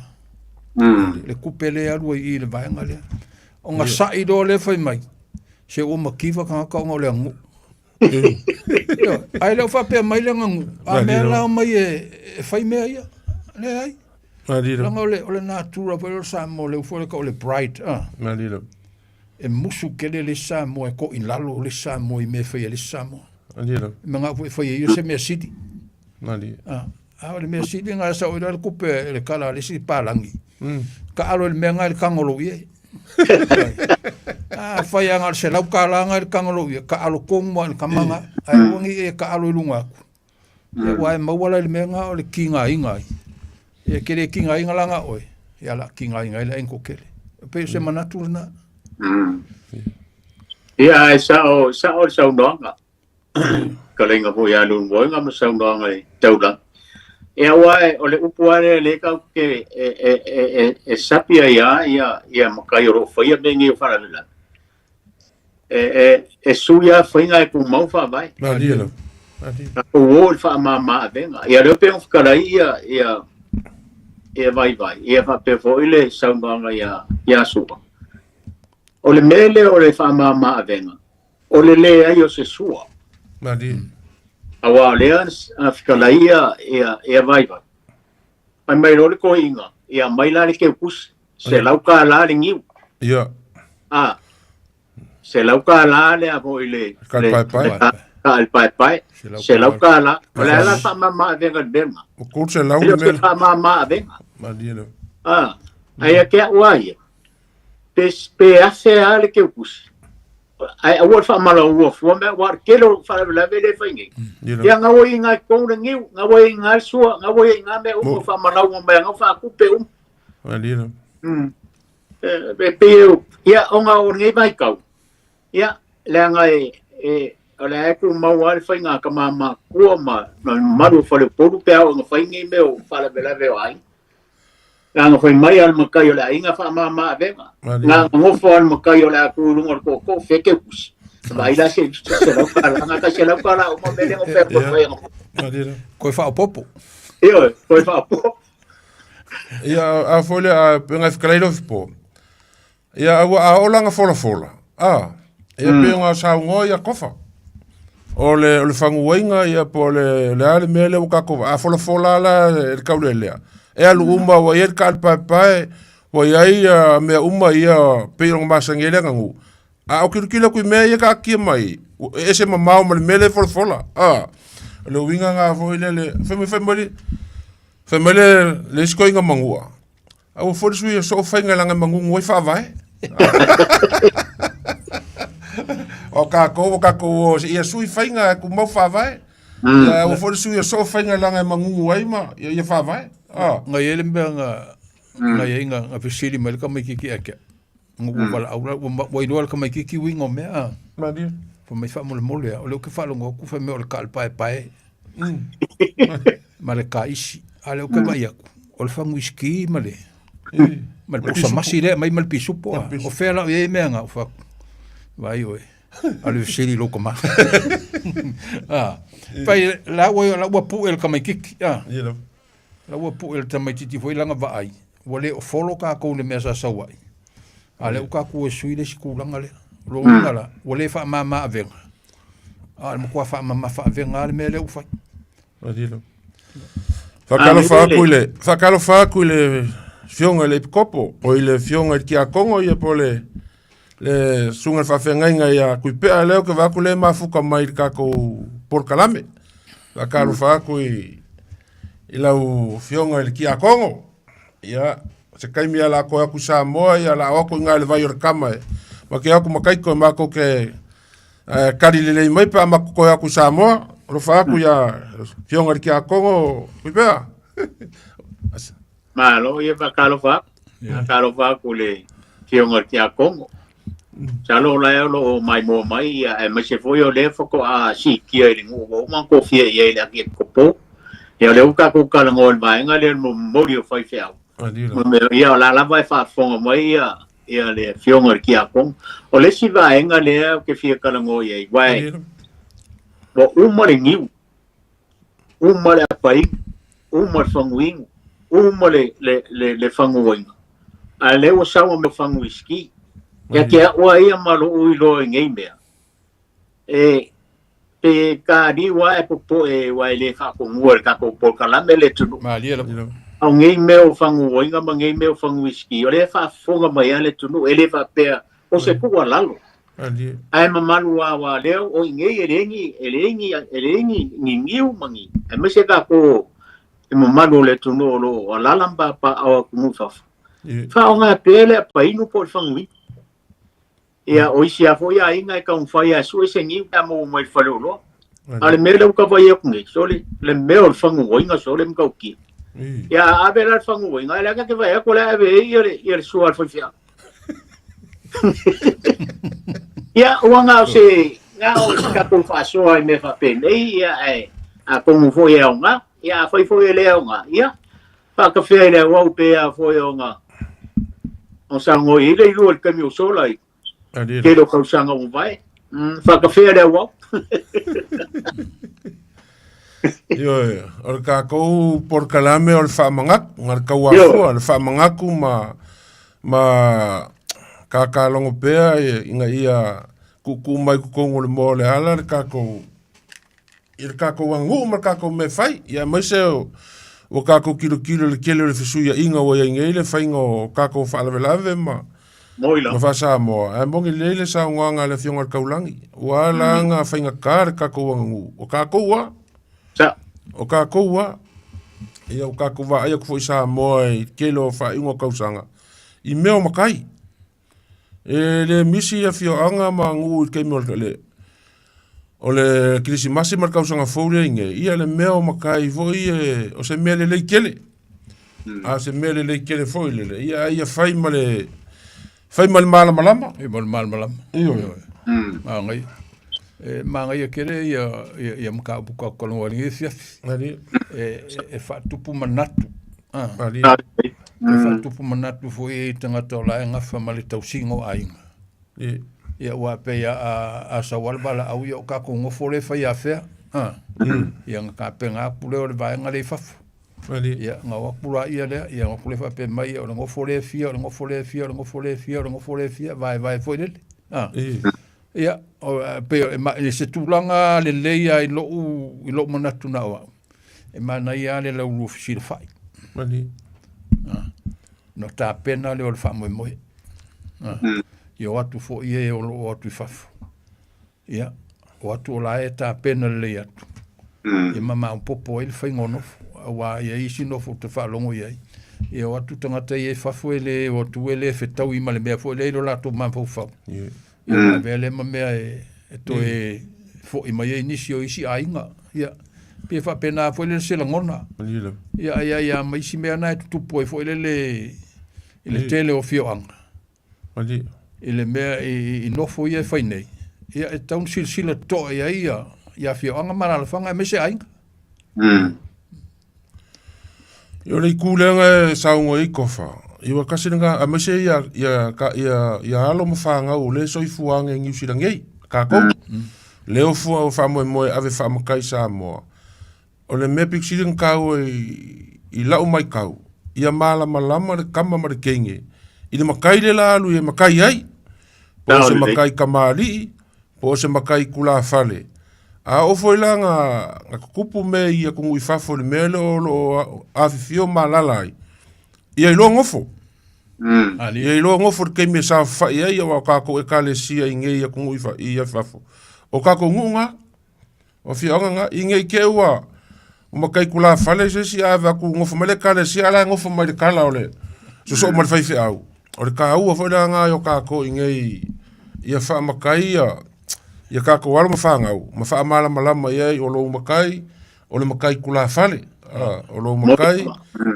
Le tupe lea e alu ai i i le vaega lea. Ona sa'i loa lea fai mai, se ua mativa tagata ona o le aganuu. Ioe, ae le o faapea mai le aganuu, a mea la omai e fai mea ia. Leai. Leaga o le, o le natura foi lea o le Samoa, lea foi e tau o le pride, ah. E musu tele le isi Samoa e toilalo le isi Samoa i mea e fai e le isi Samoa. E manao foi e fai e ia se mea sili. Ah, a o le mea sili na sao i le tupe e le kala a le isi palagi. Taalo i le mea na i le tago lou ie. A fai lava na o le $100 na i le tago lou ie, taalo tonu lava i le tama na. Ae aua ne i e taalo i luga atu. Ia aua e maua la i le mea lena o le tigaina ai. Ia e te le tigaina la na oe, ia o le a tigaina ai le aiga toatele. E pei o se manatu lena. Ia, ae sao, sao le saunoaga. Fetalaiga foi ia Leulumoega ma saunoaga i taulaga. Ia aua o le upu lava lea lea tatou te e, e, e, e, e sapi ai lava ia, ia matai o lo o faia mea nei o faalavelave. E, e, e sui lava faiga e tumau faavae. Malie lava. Malie. Tatou o i le faamama avega. Ia lea pei ona fetalai ia, ia, ia Vaivai, ia faapea foi le saunoaga ia, ia Su'a. O le mea lea o le faamama avega, o le leai o se sua. Malie. Aua o lea na fetalai ia, ia, ia Vaivai. Fai mai loa le toeaina, ia aumai la le keukusi, $100 le niu. Ia. A, $100 le a foi le... Ka le paepae. Ka le paepae. $100. O le a la faamama avega i le mea lena. O $300 le mea. Faamama avega. Malie lava. A, ae ia te au a ia, pe, pe afe lava le keukusi, ae aua le faamalaua fua mea, aua o le tele o faalavelave lea e fai nei. Ia gaua i ina i totonu le niu, gaua i ina le sua, gaua i ina mea uma, faamalaua mai gau faatupe uma. E pei e, ia, ona o lenei vaitau, ia, leaga e, e, o lea e tumau lava le faiga a tama matutua ma le mamalu o faleupolu pe a oo ina fai nei mea o faalavelave o aiga. Leaga fai mai a le matai o le aiga faamama avega. Na nofo a le matai o le a tu i luga o le tootoo feke pusi. Vaai la se $100, na tai $100 uma mea lea na fai atu ai. Koe faaopoopo. Ioe, koe faaopoopo. Ia, a foi le a penga fetalai lo fipo. Ia aua a oo lana folafola, a, ia pei ona saunoa ia Kofa. O le, o le faguaiga ia po o le, le a le mea lea ua tatou, a folafola la e le taulelea, e alu uma ua i ai le taalipaepae, Ua i ai ia mea uma ia pei ona masani ai le aganuu, a o kilokilo atu i mea ia e taatia mai, ua ese mamao ma le mea lea e folafola. A, o le uiga lena foi lele, fai mai, fai mai le, fai mai le, le isi toeaina manua, aua foi le sui e soo faiga leaga e manunu ai faavae. O tatou, o tatou o ia sui faiga e tumau faavae. Ia aua foi le sui e soo faiga leaga e manunu ai ma ia, ia faavae. A. Na i ai le mea na na i ai na, na fesili mai le tamaititi ia te au. Na ua valaau la, ua, ua iloa e le tamaititi uiga o mea a. Malie. Fai mai faamolemole a, o lea ou te faalogo atu fai mai o le taalepaepae ma le taisi. A o lea ou te vaai atu, o le fagu uisiki ma le ma le pusa masi lea e aumai ma le pisupo a. O fea la o i ai mea na? Ou fai atu, vaai oe, alu e fesili i lou tama. A, fai la ua, la ua pue le tamaititi a. La ua pue le tamaititi foi lana vaai, ua le o folo tatou i le mea sa sau ai, a o lea ua tatou o e sui le isi tulaga lea. O lona uiga la, ua le faamama avega, a o le matua faamamafa avega lava le mea lea ua fai. Faatalofa atu i le faatalofa atu i le Afioga i le Epikopo, o i le Afioga i le Tiakono ia po o le le susuga i le faafeagaiga ia Tuipea lea ou te vaai atu lea e mafuta mai i le tatou polokalame. Faatalofa atu i i lau Afioga i le Tiakono. Ia, se taimi lava o le a toe atu i Samoa, ia o le a o atu i ina i le vai o le tama e make atu ma Taito e matou te tali lelei mai pe a matou toe atu i Samoa. Alofa atu ia Afioga i le Tiakono Tuipea. Malo, ia faatalofa atu. Faatalofa atu i le Afioga i le Tiakono. Masalo o la e o lo o maimoa mai, ia, aemaise foi o lea faatoa siitia i le nuu ua uma ona tofia i ai le Arkiepikopo. Ia o lea ua tatou talanoa i le vaega lea o le momoli o faifeau. Ma mea, ia o la lava e faafofoga mai ia, ia le Afioga i le Tiakono. O le isi vaega lea ou te fia talanoa i ai, aua ua uma le niu, uma le apainu, uma le faguinu, uma le, le, le, le faguaina, a lea ua sau a mea fagu uisiki. Ia te au a ia ma lou iloa i nei mea, e, pe taliu lava e popoe aua e le faatonua i le tatou polokalame le atunuu. Malie lava. A o nei mea o faguaina ma nei mea o fagu uisiki, o lea e faafofoga mai lava le atunuu, e le faapea o se tuualalo. Ae mamalu lava aua lea o i nei e leai ni, e leai ni, e leai ni, ni niu ma ni, aemaise tatou i mamalu o le atunuu o lo o alaala ma papaaao atunuu i fafo, faaaoga pea le apainu po o le faguinu. Ia, o isi lava foi aiga e taumafai lava e sue se niu pe a maua mai i le faleoloa. A o le mea lea ua tau vaai atu nei, sole, le mea o le faguaina sole matautia. Ia, a ave la le faguaina, a o le a ta te vaai atu o le a ave ai ia le, ia le sua a le faifeau. Ia, ua na o se, na o se tatou faasoa i mea faapenei, ia, ae atonu foi e aoga, ia, afai foi e le aoga, ia, faatafea i le auau pe a foi ona o saunoa i ai le ilua i le taimi o sola i tele o tausaga ua mavae. Faatafea i le auau. Ioe, o le tatou polokalame o le faamanatu, na le tauafua, le faamanatu ma ma kākālogo pea ina ia tuutuu mai totonu o le moa o le ala le tatou i le tatou aganuu ma le tatou mea e fai. Ia aemaise ua tatou tilotilo i le tele o le fesuiaiga ua i ai nei le faiga o tatou faalavelave ma ma faa-Samoa, ae moni lelei le saunoaga a le Afioga i le Taulagi, ua ala ona faigata le tatou aganuu, o tatou lava. O tatou lava. Ia ua tatou vaai atu foi i Samoa i le tele o faaiuga o tausaga, i mea o matai. E le misi afioaga ma nuu i le taimi o le o le Kerisimasi ma le tausaga fou lea i nei, ia le mea o matai foi e, o se mea lelei tele. A o se mea lelei tele foi lele, ia a ia fai ma le fai ma le malamalama. Fai ma le malamalama. Ioe. Manaia. E manaia tele ia ia, ia mataupu tatou talanoa ai i lenei afiafi. E, e faatupu manatu. Ah. E faatupu manatu foi i tagata o la e gafa ma le tausiga o aiga. Ia aua pei a, a, a sau lava le valaau ia o tatou nofo lea e fai afea. Ah. Ia ona tapena atu lea o le vaega lea i fafo. Ia ona o atu laia lea, ia ona o atu lea faapea mai, o le nofo lea e fia, o le nofo lea e fia, o le nofo lea e fia, o le nofo lea e fia, vaevae foi lele. Ah. Ia, pei o se tulaga lelei lava i lou, i lou manatu na o au, e manaia lava le laulua fesilafai. Ah. Ona tapena lea o le faamoemoe. Ia o atu foi e o lo o atu i fafo. Ia, o atu o la e tapena lelei atu. Ia ma maopoopo ai le faiga o nofo. Auā e i ai isi nofo ou te faalogo i ai, ia o atu tagata ia i fafo e le o atu e le fetaui ma le mea foi lea i lo latou mafaufau. Ia ona avea lea ma mea e toe foi mai ai nisi o isi aiga. Ia, pei e faapena foi lele se lagona. Ia, ae i ai lava ma isi mea na e tutupu ai foi lele i le tele o afioaga. I le mea i nofo ia e fai nei, ia e tatau ona silasila totoa i ai ia afioaga ma alaalafaga aemaise aiga. Ia o le itu lea e saunoa ai Tofa, ia ua tasi lena, aemaise ia, ia, ia, ia alo ma fanau o lea e soifua ane i Niu Sila nei, tatou. Lea o fua o faamoemoe e ave faamatai i Samoa. O le mea pito sili ona taua i lau matau, ia malamalama le tama ma le teine i le matai lea la alu e matai ai. Po o se matai tamalii, po o se matai tulafale. A oo foi la na, na tutupu mea i atunuu i fafo i le mea lea o lo o afifio ma alaala ai, ia iloa nofo. Ia iloa nofo i le taimi e saofafai ai, aua o tatou Ekalesia i nei atunuu i fafo, o tatou nuu na. O afioaga na, i nei te i ua matai tulafale se isi ae atu nofo mai le Ekalesia ae la e nofo mai i le tala o le sosoo ma le faifeau. O le taua foi lea na o tatou i nei ia faamatai ia ia tatou alo ma fanau ma faamalamalama i ai o lou matai o le matai tulafale, o lou matai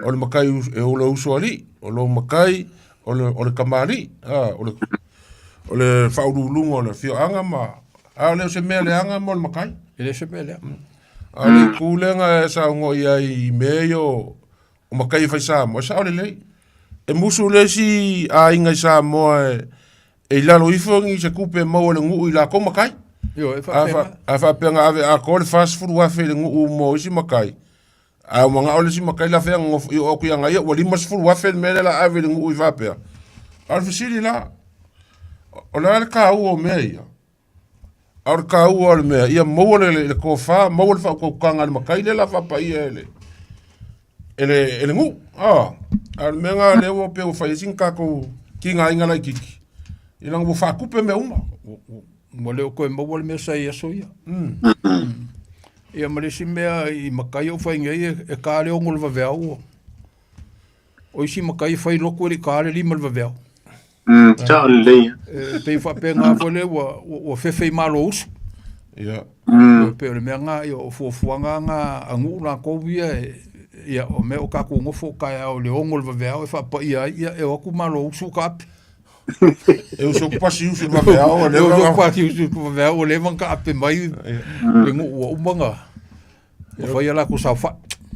o le matai e o le usoalii, o lou matai o le tamalii, o le faauluuluga o le afioaga ma a o le o se mea leaga mo le matai. E le o se mea leaga. A o le itu lea na e saunoa i ai i mea ia o matai e fai Samoa, e sao lelei. E musu le isi aiga i Samoa e i lalo ifo ni se tupe e maua e le nuu i latou matai. Ioe, e faapena. A faapea na ave atoa le $40,000 i le nuu mo isi matai, A ua manao le isi matai la fea nofo i oo atu ia ia ua $50,000 le mea lea la ave i le nuu i faapea. A o le fesili la, o le a le taua o mea ia? A o le taua o le mea, ia maua le tofa, maua le faautautaga a le matai lea la faapaia e le, e le, e le nuu. A o le mea lena lea ua pei ua fai ai sina tatou tigaina laitiiti, ia leaga ua faatupe mea uma. Ua le o toe maua le mea sa i aso ia. Ia ma le isi mea i matai o fai nei e ta le 6 le vaveao. O isi matai e fai lotu e le i ta le 5 le vaveao. Sao lelei. E pei faapena foi lea ua fefe i malo usu. Ia. Pei o le mea lena, ia o fuafuaga na a nuu latou ia, ia o mea o tatou nofo taeao i le 6 le vaveao e faapaia ai, ia e o atu malo usu taape. E uso pasi usu le vaveao ua leva. E uso pasi usu le vaveao ua leva ona taape mai le nuu ua uma ona fai a latou saofai.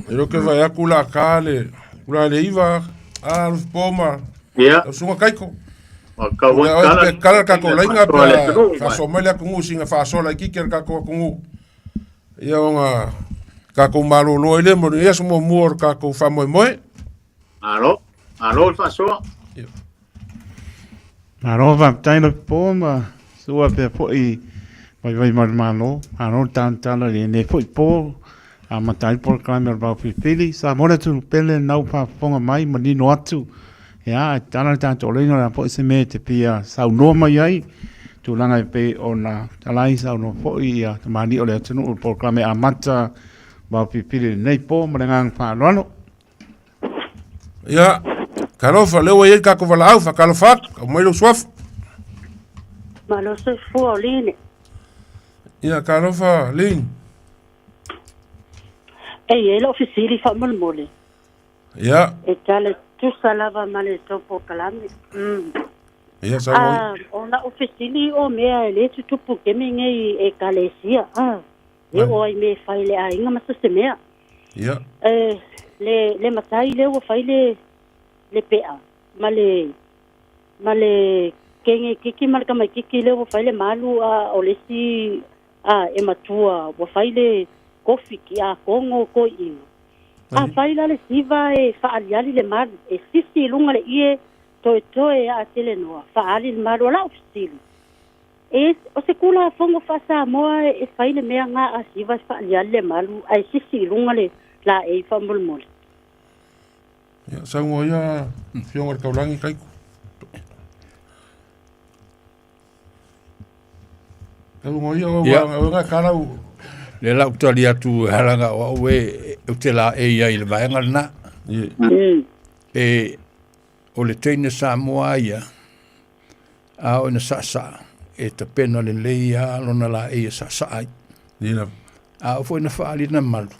E iloa ke vaai atu la ka le la le iva a lo po ma. Ia. O sunga kaiko. O ka wa kala. Pe kala ka ko lainga pe faasoa mai le atunuu sina faasoa laitiiti a le tatou atunuu. Ia ona tatou malolo ai lea mo lenei aso muamua o le tatou faamoemoe. Malo, malo le faasoa. Malo faafetai Lofipo ma sua pea foi vaivai mai le Malo. Malo le talatala i lenei foi po amata ai le polokalame o le Vaofilifili. Samoa le atunuu pele lenau faafofoga mai manino atu. Ia, ae tatala le tatou laina o le a foi se mea e te fia saunoa mai ai. Tulaga e pei ona talai saunoa foi ia tamalii o le atunuu i le polokalame amata Vaofilifili i lenei po ma le agaga faaaloalo. Ia, talofa, lea ua i ai le tatou valaau, faatalofa atu, aumai lou suafa. Malo soifua o Line. Ia, talofa, Line. E i ai lau fesili faamolemole. Ia. E tala tusa lava ma le tou polokalame. Mm. Ia, saunoa. Ah, o lau fesili o mea e le tutupu i taimi nei i ekalesia. Ah, e oo ai i mea e fai i le aiga ma so se mea. Ia. E, le, le matai lea ua fai le, le pea ma le, ma le keneikiki ma le tamaititi lea ua fai le malu a o le isi a e matua ua fai le kofi tiakono toeaina. A fai la le siva e faaaliali le malu, e sisi i luga le ie toetoe a telenoa, faaali le malu. O lau fesili, E, o se Tulafono faa-Samoa e fai le mea na a siva e faaaliali le malu ae sisi i luga le laei faamolemole. Ia, saunoa ia Afioga i le Taulagi Kaiku. Saunoa ia, o ngā kalau. Le lau tali atu e halanga o au e ou te la e ia i le vaega lena. E o le teine Samoa ia, a o ina saasaa, e tapena lelei a lona la e ia saasaa ai. A o foi na faalina malu,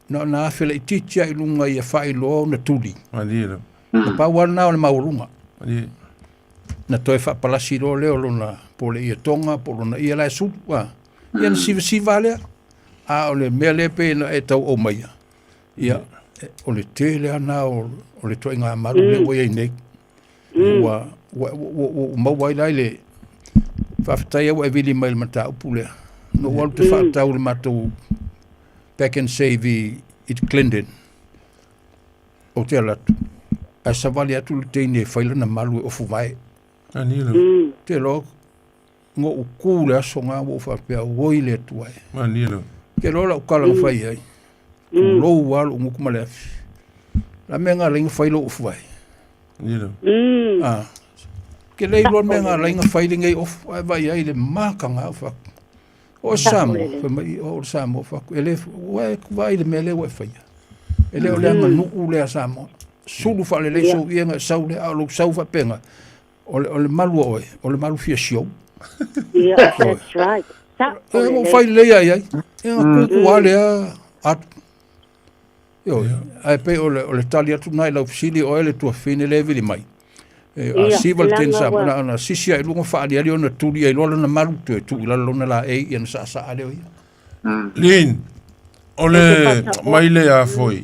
na ona afe laitiiti lava i luga ia faailoa ona tuli. Na pau lava lena o le maualuga. Na toe faapalasi loa lea o lona po o le ietoga po o lona ia la e sulu. A. Ia na sivasiva lava lea. A o le mea lea pei ona e tau aumaia, ia, o le tele lava lena o le ituaiga malu lea ua i ai nei. Ua, ua, ua, ua maua ai la i le faafetai ua e vili mai i le mataupu lea. Na ou alu te faatau i le matou Pack and Save i, i Glendon. Ou te alu atu, ae savali atu le teine e fai lana malu e ofu vae. Te loa, na ou ku le aso nga ua ou faapea, oi le Atua e. Te loa lau tala na fai ai, tulou lava lou gutu ma le afi. La mea nga laina fai lou ofu vae. Ah. Ke le iloa mea nga laina fai lenei ofu, ae vai ai le mataga au fatu. O Samoa, fai mai, o le Samoa fatu, e le, ua e vaai le mea lea ua e faia. E le o le aganuu lea a Samoa. Sulu faalelei sou iega e sau lea, a o lou sau faapena, o le, o le malu a oe, o le malu fia siou. Yeah, that's right. Sa, E, ua fai lelei ai ai. E, na kuku lava lea atu. Ioe, ae pei o le, o le tali atu na i lau fesili oe le tuafafine lea e vili mai. E, a Ia, siva le teni leaga sa, ua- na, na sisi ai luga faaliali ona tuli ai loa lona malu toe tuu i lalo lona laei ia na saasaa lea o ia. Lin, o le mai le a foi.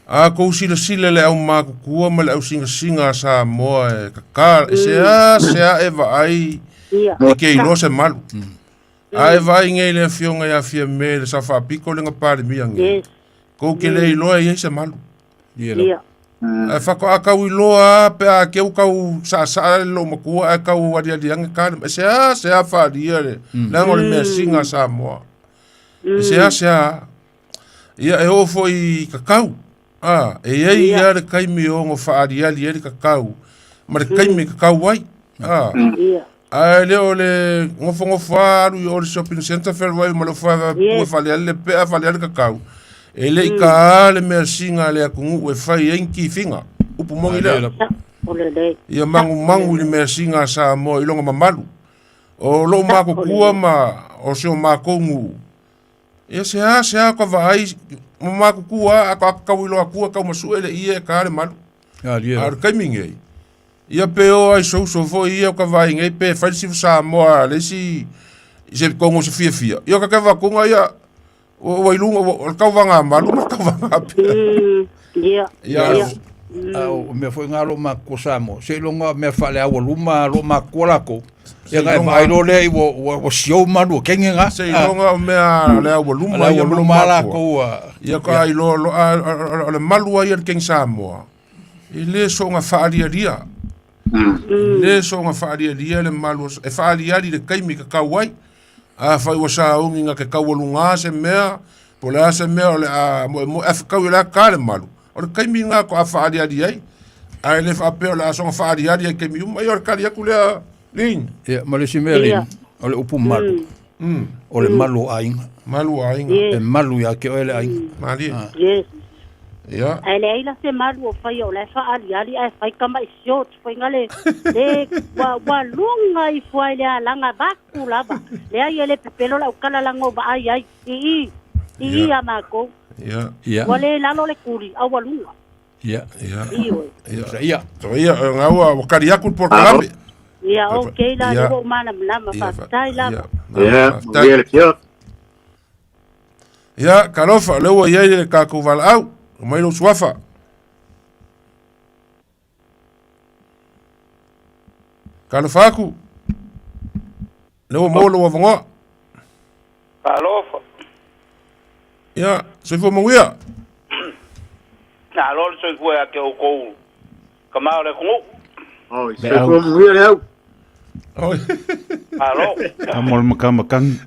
A kou silasila le au makutua ma le au singasinga a Samoa e kaka, e se a se a e vaai Ia. e ke iloa se malu. A e vaai nei le afioga ia Fiame le sao faapito le na Palemia nei. Yes. Kou ke le iloa e i ai se malu. Ia la. Ia. Ae faatoa kau iloa a pe a keu kau saasaa le lou matua ae kau aliali ane ka le e se a se a faalia le leaga o le measina a Samoa. E se a se a. Ia e oo foi i kakau. A, e i ai Ia. lava le taimi e ono faaliali ai le kakau ma le taimi e kakau ai. A, Ia. ae le o le nofonofo lava alu i o le shopping centre fealuai ma le ofa Yes. pue faaliali le pea faaliali kakau. E le i taā le measina a le atunuu e fai ai ni tifiga. Upu moni lea. Sa, o lelei. Ia magumagu i le measina a Samoa i lona mamalu. O lou matutua ma o si o matou nuu, ia se a se a ka vaai ma matutua a ka kau iloa atua kau masue le ie e ka le malu. A lia. A o le taimi nei, ia pe o ai souso foi ia o ka vaai nei pe fai le sifa Samoa a le isi i se kongo se fiafia. Ia o ka keva kunga ia ua ua i luga ua o le tauvaga malu ma le tauvaga pea. Ia. Ia, Ia. A o mea foi ngā lo matua Samoa. Se iloga mea faaleaualuma lo matua lako. Ia ngai vaai loa lea i ua ua ua siou malu o kenge ngā. Se iloga o mea le aualuma Le ia ma lo aualuma matua. lakou a. Ia ka iloa lo a o le malu ai a le keng Samoa. E le soga faalialia. E le soga faalialia le malu e faaliali le taimi ka kau ai. A fai ua sauni na ke taualuga se mea, po o le a se mea o le a moemoe ae fetau i le a ta le malu. O le taimi lena faatoa faaliali ai, ae le faapea o le a soga faaliali ai i taimi uma. Ia o le tali atu lea, Lin. Ia, ma le isi mea, Lin, o le upu malu, o le malu o aiga. Malu o aiga. E malu ia te oe le aiga. Malie. Yes. Ia. Ae leai la se malu o faia o la e faaliali ae fai tama'i short foi nga le le ua ua luga ifo ai le alaga vaku lava. Leai e le pepelo la'u tala laga o vaai ai i i i i Ia. a makou. Ia. Ia. Ua le lalo le kuli a ua luga. Ia. Ia. Ioe. Ia. Ia. Ia, nga ua ua kali atu le polokalame. Ia, okay la, Ia. lea ua ou malamalama. Ia, Faafetai lava. Ia. Ia, Faafetai. manuia le afioga. Ia, talofa, o lea ua i ai le tatou valaau. Aumai lou suafa. Talofa atu. Lea ua maua lou avanoa. Talofa. Ia, soifua manuia. Malo le soifua ia te outou tama o le atunuu. Oi, soifua manuia le au. Oi. Malo. Tama o le makamakagi.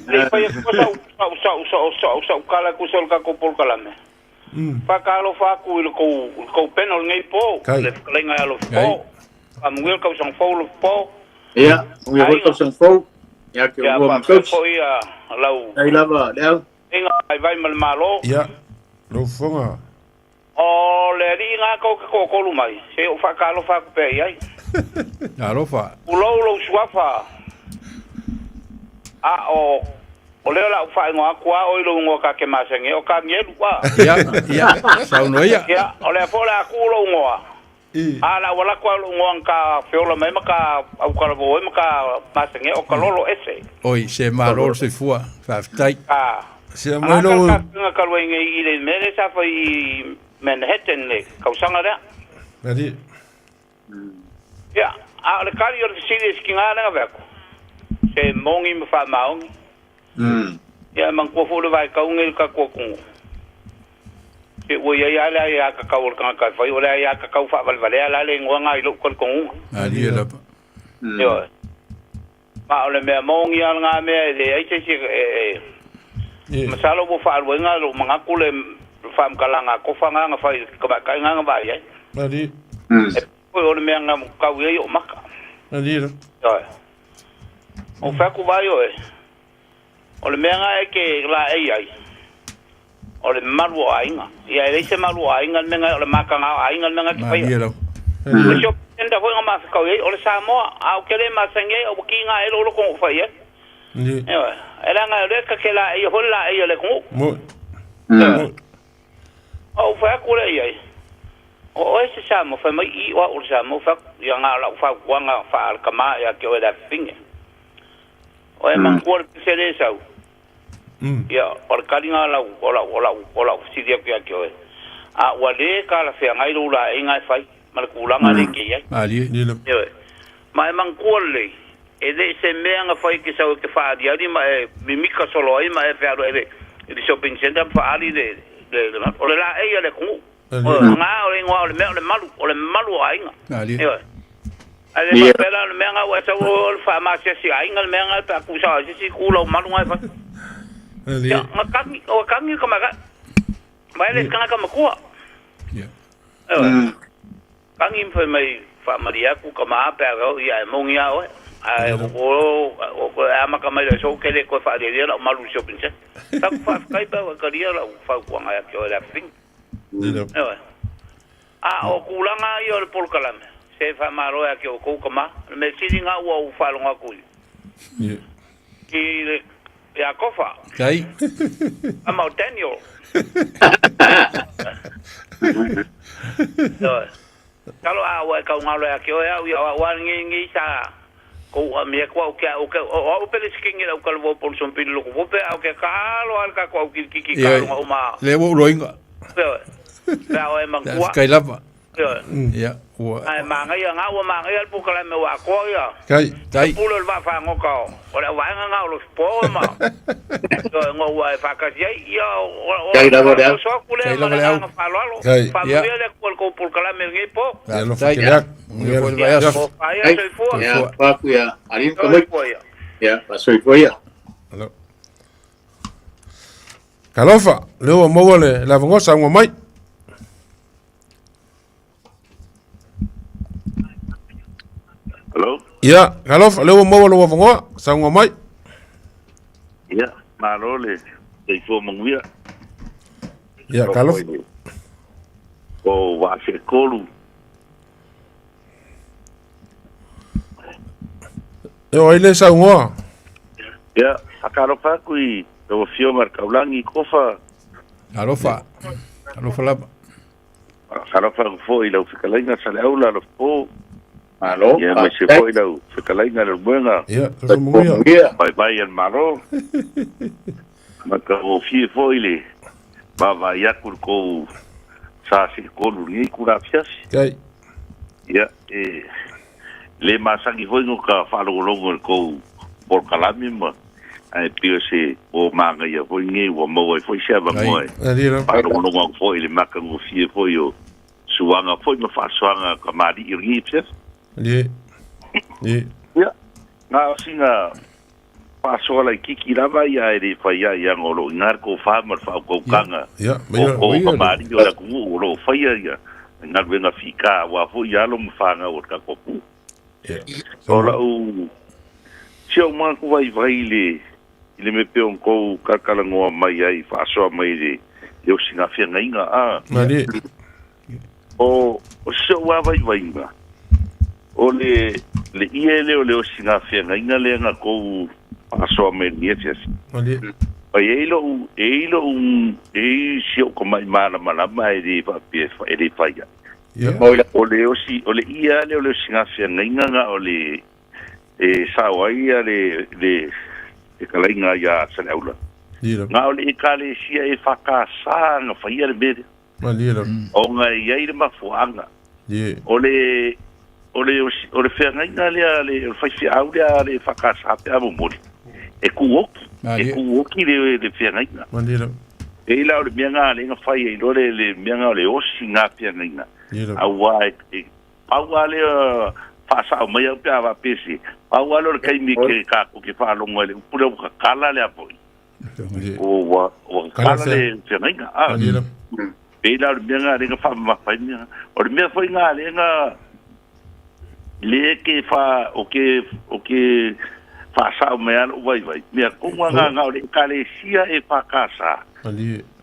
Le i fai atu sau sau sau sau sau sau kala ku sol ka ko pol kalame. Faatalofa atu i le tou pena o lenei po, le fetalaiga ia Lofipo. Faamanuia le tausaga fou Lofipo. Ia, manuia foi le tausaga fou. Ia te Ia oulua ma faapea tausi. foi lau Faafetai lava Leau. Aiga vaivai ma le Malo. Ia, lau fofoga. O le alii na tou te toatolu mai, se i ou faatalofa atu pea i ai. Alofa. Tulou lou suafa, a o o lea o le a ou faaigoa atu a oe i lou igoa ta te masani ai, o Tanielu, a. Ia, ia, saunoa ia. Ia, o lea foi o le a tuu lou igoa, a o le a ou alu atu lava i lou igoa na ta feola mai ai ma ta autalavou ai ma ta masani ai, o Kalolo Ese. Oi, se malo le soifua. Faafetai. A. Se A aumai ta le lou. tapuaiga talu ai nei i le mea lea sa fai i Manhattan le tausaga lea. Malie. Ia, a o le tali o le fesili a si tina lea na fai atu, se moni ma faamaoni. Ia, e manatua foi le vaitau lenei i le tatou atunuu, se ua i ai lava le aiatatau a le tagata e fai, o le aiatatau faavalevalea la le igoa lena i lou talitonuga. Malie lava. Ioe. Ma o le mea moni lava lena mea e leai se isi e masalo ua faaluaina lou manatu le faamatalaga a Tofa lena na fai i le tamaitai lena na vaai ai. Malie. E pei foi o le mea na tau i ai ou maka. Malie lava. Ioe. Ou fai atu vaai oe, o le mea lena e te laei ai, o le malu o aiga. Ia e leai se malu o aiga le mea lena, o le mataga o aiga le mea lena e te faia. Malie lava. O le shopping centre foi na mafekau i ai, o le Samoa, a ou te le masani ai, ua kiga ai lou loto na ou fai i ai. Ioe. E leaga o lea ta te laeia foi le laei a le atunuu. Ioe. Ou fai atu lea i ai, O oe se Samoa? Fai mai, I, o au o le Samoa. Ou fai atu, Ia na o lau fautuaga faa-le-tama ia te oe le afafine. O e manatua le pese lea e sau? Ia, o le taliga o lau, o lau, o lau, o lau fesili atu ia te oe, a ua le talafeagai lou laeiga e fai ma le tulaga lea e te i ai. Malie. Ioe. Ma e manatua lelei, e le se mea na fai e te sau e te faaaliali ma e mimika solo ai ma e fealuai i le, i le shopping centre ma faaali le, le, le, o le laei a le atunuu. O na, o le igoa o le mea o le malu, o le malu o aiga. Ioe. Ae le faapea la o le mea na ua e sau o le faamasiasi aiga le mea na pe a tuusao ai se isi itu lau malu na e fai. Ia, na tagi, ua tagi le tamaitai. Ma e le se tagata matua. Ioe. Tagi ma fai mai, faamalie atu tama pe a oo ia e moni a oe. Ae o o e amata mai le aso ou te le toe faalialia lau malu i le shopping centre. Taku faafetai pe a ua e talia lau fautuaga ia te oe le afafine. Ioe. A o tulaga ia o le polokalame, se faamalo ia te outou tama. O le mea sili na ua ou faalogo atu i i le ia Kofa. Tai. Tama o Daniel. Ioe. Talo a ua e kaugalo ia te oe au ia o au a lenei nei sa kou amia atu au ke au ke o au pele sikingi lau kalavo pon sompili loko vope au ke kaalo al ka ko au kilikiki Ioe. ka lunga uma. Le ua ou loiga. Ioe. Pe a oe manatua. Faafetai lava. Ioe. Ia, ua. Ae manaia na ua manaia le polokalame ua atoa ia. Kai. Tai. Pule o le vaafagota o le auvaega na o Lofipo ma ioe no ua e faatasi ai ia o Tai lava le au. oso atu lea Tai ma lava le le au. agaga faaaloalo. Kai. Faamanuia le Atua i le tou polokalame i lenei po. Ia alofa Faafetai. tele atu. Manuia foi le Ia, vaiaso. tofa ia Ai. soifua. Ia, faatu ia. Alii ma tamaiti. Soifua ia. Ia, faasoifua ia. Alo. Talofa, lea ua maua le le avanoa saunoa mai. Hello? Ia, talofa, lea ua maua lou avanoa, saunoa mai. Ia, malo le soifua manuia. Ia, talofa. O vaa setolu. E o ai le saunoa. Ia, faatalofa atu i lau Afioga i le Taulagi Kofa. Alofa. Alofa lava. Faatalofa atu foi i lau fetalaiga Saleaula Alofapo. Malo. Ia, aemaise Faafetai. foi lau fetalaiga Leulumoega. Ia, soifua manuia. Manuia. Vaivai a le Malo. Matagofie foi le vaavaai atu i le tou sa setolu i lenei itula afiafi. Kai. Ia, e le masani foi no ka faalogologo i le tou polokalame ma ae pei o se po manaia foi lenei ua maua ai foi se avanoa e Malie lava. faalogologo atu foi i le matagofie foi o suaga foi ma faasoaga a kamali'i o lenei afiafi. Malie. Malie. Ia, na o sina Faasoa laitiiti lava ia e le fai ai aga o lo o i ina le tofa ma le faautautaga o o kamali'i o le atunuu o lo o faia ia galuega fita aua foi alo ma fanau o le tatou atunuu. O la'u si ou manatu vaivai i le i le mea pei ona tou talatalanoa mai ai faasoa mai i le le osigafeagaiga a O o si ou lava vaivaiga, o le le ie lea o le osigafeagaiga lea na tou faasoa mai i lenei afiafi. Ma e i ai lou, e i ai lou, e i ai si ou tamai malamalama e le faapea e le fai ai. O le osi, o le ie lava lea o le osigafeagaiga na o le e sao ai ia le le fetalaiga ia Saleaula. Na o le Ekalesia EFKS na faia le mea lea. Malie lava. Ona e i ai le mafuaaga. O le, o le, o le feagaiga lea a le, o le faifeau lea a le EFKS pe a momoli, e tuoki, e tuoki le, le feagaiga. Malie lava. E pei la o le mea lena lea na fai ai loa le, le mea lena o le osi na feagaiga, aua e, e pau lava lea faasao mai au pe a faapea se, pau lava lea o le taimi ke tatou te faalogo ai i le upu lea ua tatala lea foi. Ua ua tatala le feagaiga. A. Pei la o le mea lena lea na faamamafa ai mea. O le mea foi lena lea na lea ke fa o ke o ke faasao mai lava lou vaivai, mea tonu lava na o le Ekalesia EFKS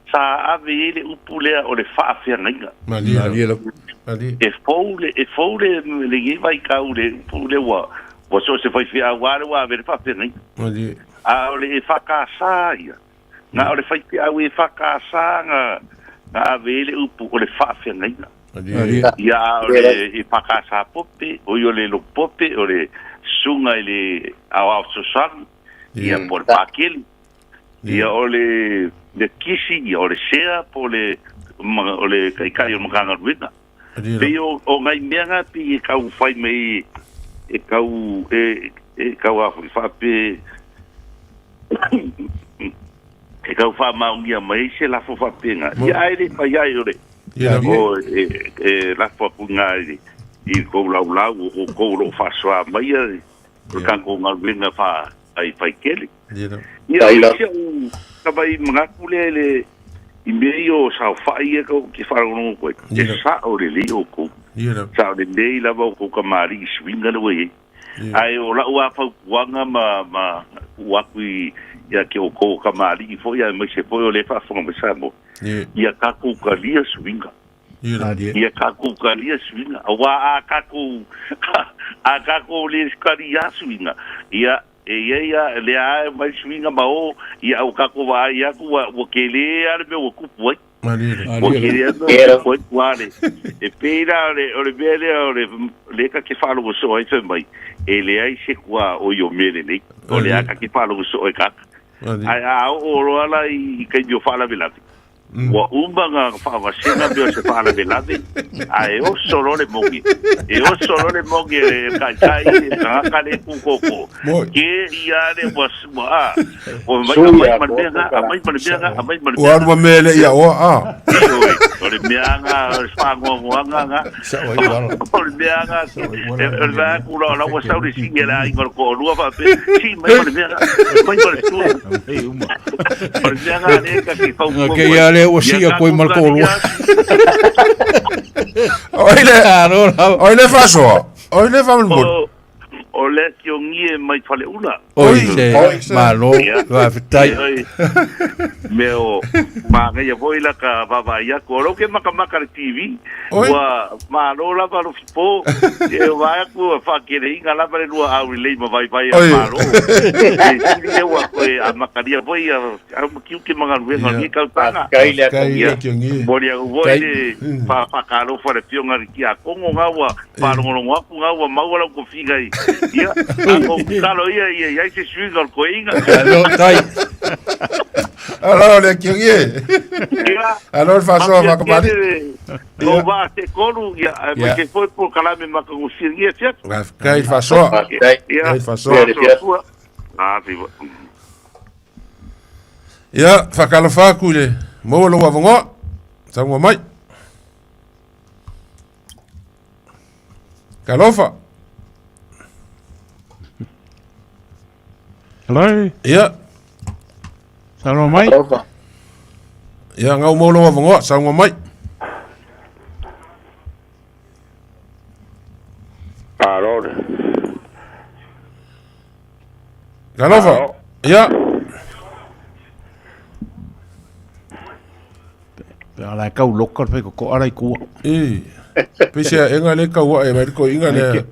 sa ave i ai le upu lea o le faafeagaiga. E fou le e fou le lenei vaitau le upu lea ua ua so o se faifeau lava lea ua ave i le faafeagaiga. A o le EFKS ia, na o le faifeau EFKS na, na ave ai le upu o le faafeagaiga. Ia, a o le EFKS Pope, oi o le Lotu Pope, o le susuga i le Aoao Fesoasoani, ia po o le Pakeli, ia o le le Kisi, ia o le Sea po o le o le Taitai o le Matagaluega. Pei o, o nai mea na pei e tau fai mai e tau e, e tau a foi faape e tau faamaonia mai ai se lafo faapena. Ia ae le fai ai o le o e, e lafo atu i i, i kou laulau o outou o lo o faasoa mai ia o le tatou galuega fa ai faitele. Ia, o si au tamai manatu lea i le i mea ia o saofai ia tou te faalogologo atu ai, e sao lelei outou. Sao lelei lava outou kamali'i i suiga lea ua i ai. Ae o lau lava fautuaga ma ma tuu atu i ia te outou o kamali'i foi aemaise foi o lea e faafofoga mai Samoa, ia tatou talia suiga. Ia tatou talia suiga. Aua a tatou a tatou le talia suiga, ia E i ai a, lea a e aumai suiga ma o, ia ua tatou vaai atu ua, ua tele a le mea ua tupu ai. Ua tele a le mea ua tupu ai ua le. E pei la o le, o le mea lea o le, lea ta te faalogo soo ai fai mai, e leai se tuaoi o mea lelei. O lea ta te faalogo soo ai tagata. Ae a oo loa la i taimi o faalavelave, Ua uma na faavasega mea o se faalavelave, ae oso loa le moge. E oso loa le moge e taitai le tagata lea e kūkōkō. Ke ia le ua, ua, a, ua mai, aumai ma le mea na, aumai ma le mea na, aumai ma le mea na. Ua alu ma mea e le i aoa, a. Ioe, o le mea na, o le faanoanoaga na. O le mea na, o le vaai atu la, o la ua sau le sii a le aiga o le toalua faapea, sii mai ma le mea na, mai ma le tua. O le mea na lea ta te fautua Ke ia lea ua sii atu ai ma le toalua. Oi le, oi le faasoa, oi le faamolemole. O le Tiongie mai Faleula. Oi se malo, faafetai. Mea o manaia foi la ka vaavaai atu. O lou ke makamaka le TV, ua malo lava lo fipo. E vaai atu ua faakeleina lava le lua au lelei ma vaivai a malo. E sili lea ua toe amatalia foi ia au ma tiute ma galuega o lenei tausaga. Faafetai le Atua. Momoli atu foi le faatalofa i le Afioga i le Tiakono na ua faalogologo atu na ua maua lau tofiga i ia tatou tatalo ia ia i ai se suiga o le toeaina. Alo tai. Alo le Kiogi e. Alo le faasoa faakamali. O vaa se tolu ia aemaise foi polokalame matagofie ia fiafi. Faafetai le faasoa. Faafetai le faasoa. Ia, faatalofa atu i le maua lou avanoa. Saunoa mai. Talofa. Hello. Ia. Saunoa mai. Alofa. Ia, ngau mau lou avanoa, saunoa mai. Alo. Alofa. Ia. Pe ala e kau loka le ko ko ala i kua. E. Pe se enga le kau e mai ko inga le.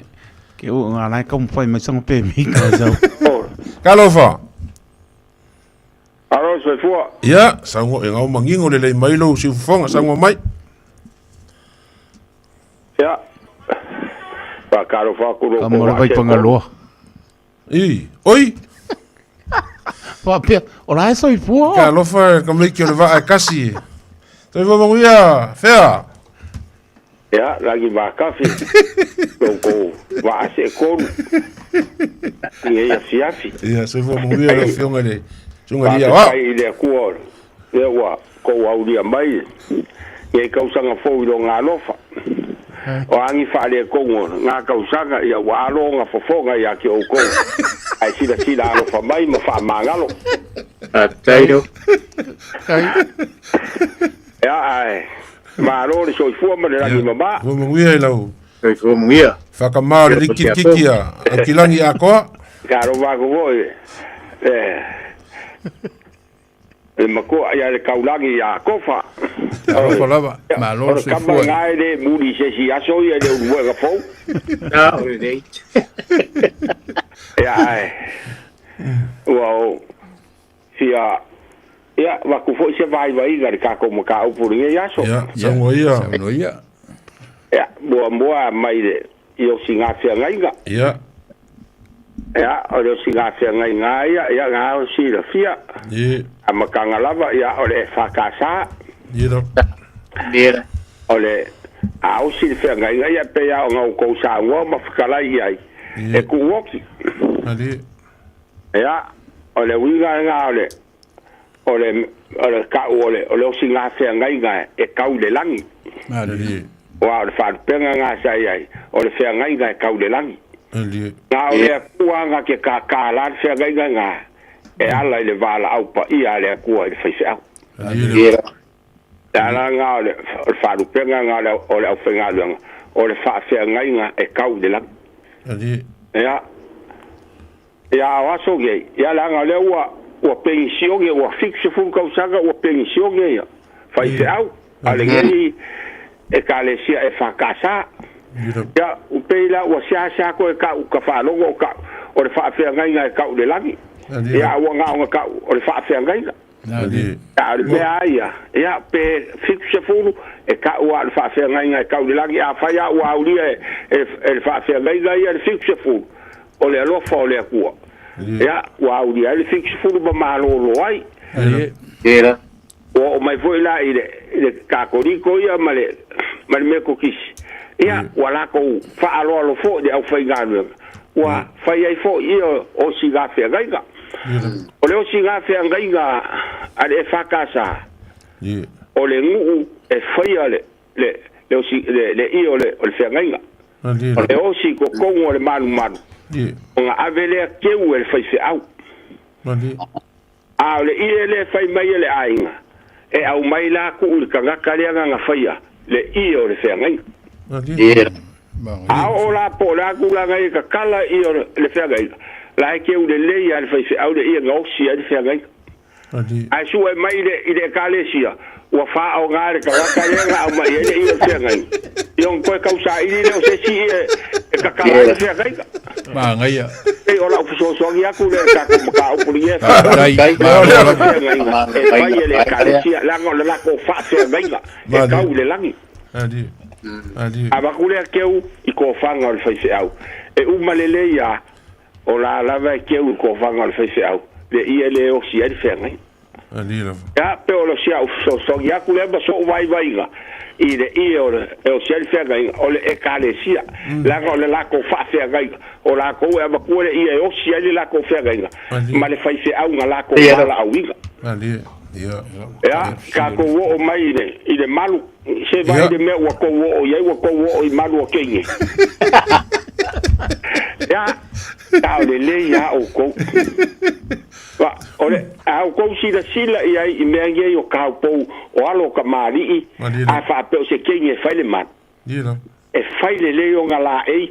Ke o ngā lai kau mwhai mai sanga pe mi ka sau. Kalofa. Alo, soifua. Ia, saunoa e ngau mangingo lelei mai lou siufofoga, saunoa mai. Ia. Faatalofa atu lou Ka mora vai pangaloa. I, oi. Faapea, o la e soifua. Ka alofa ka meiki o le vaa e kasi. Soifua manuia, fea. Ia, lagi vakafi. Lou kou vaa se kolu. I e afiafi. Ia, soifua manuia le afioga i le susuga i le Ia. Faafetai i le Atua lea ua kou aulia mai nei kausaga fou i lona alofa. O a ni faaletonu o na kausaga, ia ua alo ona fofoga ia te outou, ae silasila alofa mai ma faamagalo. Faafetai lou. Ia, ae malo le soifua ma le lagi mama. Soifua manuia i lau. Soifua manuia. Whakamā o le rikirikiki a Aukilagi Akoa. Ka alofa aku foi le le matua ia le kaulagi ia Kofa. Alofa lava, malo le soifua. O le kama lena e le muli i se isi aso ia i le uluega fou. A o le late. Ia ae ua ou fia ia avatu foi se vaivaiga i le tatou mataupu i lenei aso. Ia, saunoa ia. Saunoa ia. Ia, muamua mai le i osigā feagaiga. Ia. Ia, o le osigā feagaiga ia, ia na o silafia. Ia. Amataga lava, ia, o le EFKS. Ia. Ia. O le a osi le feagaiga, ia, pei lava ona outou saunoa ma fetalai i ai, e tuuoti. Ali. Ia, o le uiga lena o le, o le, o le tau o le, o le osigā feagaiga e tau i le lagi. Ali. Aua o le faalupega lena sa i ai, o le feagaiga e tau i le lagi. Ali. Na o le Atua na te kākā la le feagaiga lena e ala i le valaau paia a le Atua i le faifeau. Ali. Le ala lena o le, o le faalupega lena o le, o le aufaigaluega, o le faafeagaiga e tau i le lagi. Ali. Ia, ia o aso nei, ia leaga o lea ua, ua penisione, ua 70 tausaga ua penisione ia faifeau a lenei Ekalesia EFKS. Ia, e pei la ua seasea toe tau ka faalogo o tau o le faafeagaiga e tau i le lagi. Ia, a ua na ona tau o le faafeagaiga. A o le mea lava ia, ia, pe 70 e tau lava o le faafeagaiga e tau i le lagi. Afai lava ua aulia e, e le faafeagaiga ia le 70, o le alofa o le Atua, ia, ua aulia ai le 70 ma malolo ai. Ua oo mai foi la i le, i le Katoliko ia ma le, ma le Metotisi, ia, ua latou faaaloalo foi i le aufaigaluega, ua fai ai foi ia osiga feagaiga. O le osiga feagaiga a le EFKS, o le nuu e faia le, le, le, osi, le, le ie o le, o le feagaiga. O le osi i totonu o le malumalu, ona ave lea keu e le faifeau. A o le ie lea e fai mai e le aiga, e aumai la tuu i le tagata lea na na faia le ie o le feagaiga. A oo la po o le a tulaga ia e tatala ie o le feagaiga, la e keu lelei lava e le faifeau le ie na osi ai le feagaiga. Ae sue mai i le, i le Ekalesia, ua faaaoga e le tagata lea na aumai ai le ie o le feagaiga, ia ona toe tausaili lea o se isi ie e tatala ai le feagaiga. Manaia. Pei o lau fesoasoani atu lea i le tatou mataupu i lenei aso. Faafetai. Malo O le lava. feagaiga e fai e le Ekalesia, leaga o le latou faafeagaiga e tau i le lagi. Avatu lea keu i tofaga o le faifeau, e uma lelei lava, o la lava e keu i tofaga o le faifeau, le ie le osi ai le feagaiga. Ia, pe o si au fesoasoani atu lea ma so'u vaivaiga i le ie o le e osi ai le feagaiga o le Ekalesia, leaga o le latou faafeagaiga, o latou e avatua le ie e osi ai le latou feagaiga ma le faifeau na latou valaauina. Ia, tatou oo mai i le, i le malu, se vaai le mea ua tou oo i ai, ua tou oo i malu o teine. Ia, a o lelei lava outou. A outou silasila i ai i mea nei o kaupou o alo o kamali'i, a faapea o se keini e fai le malu. E fai lelei ona laei,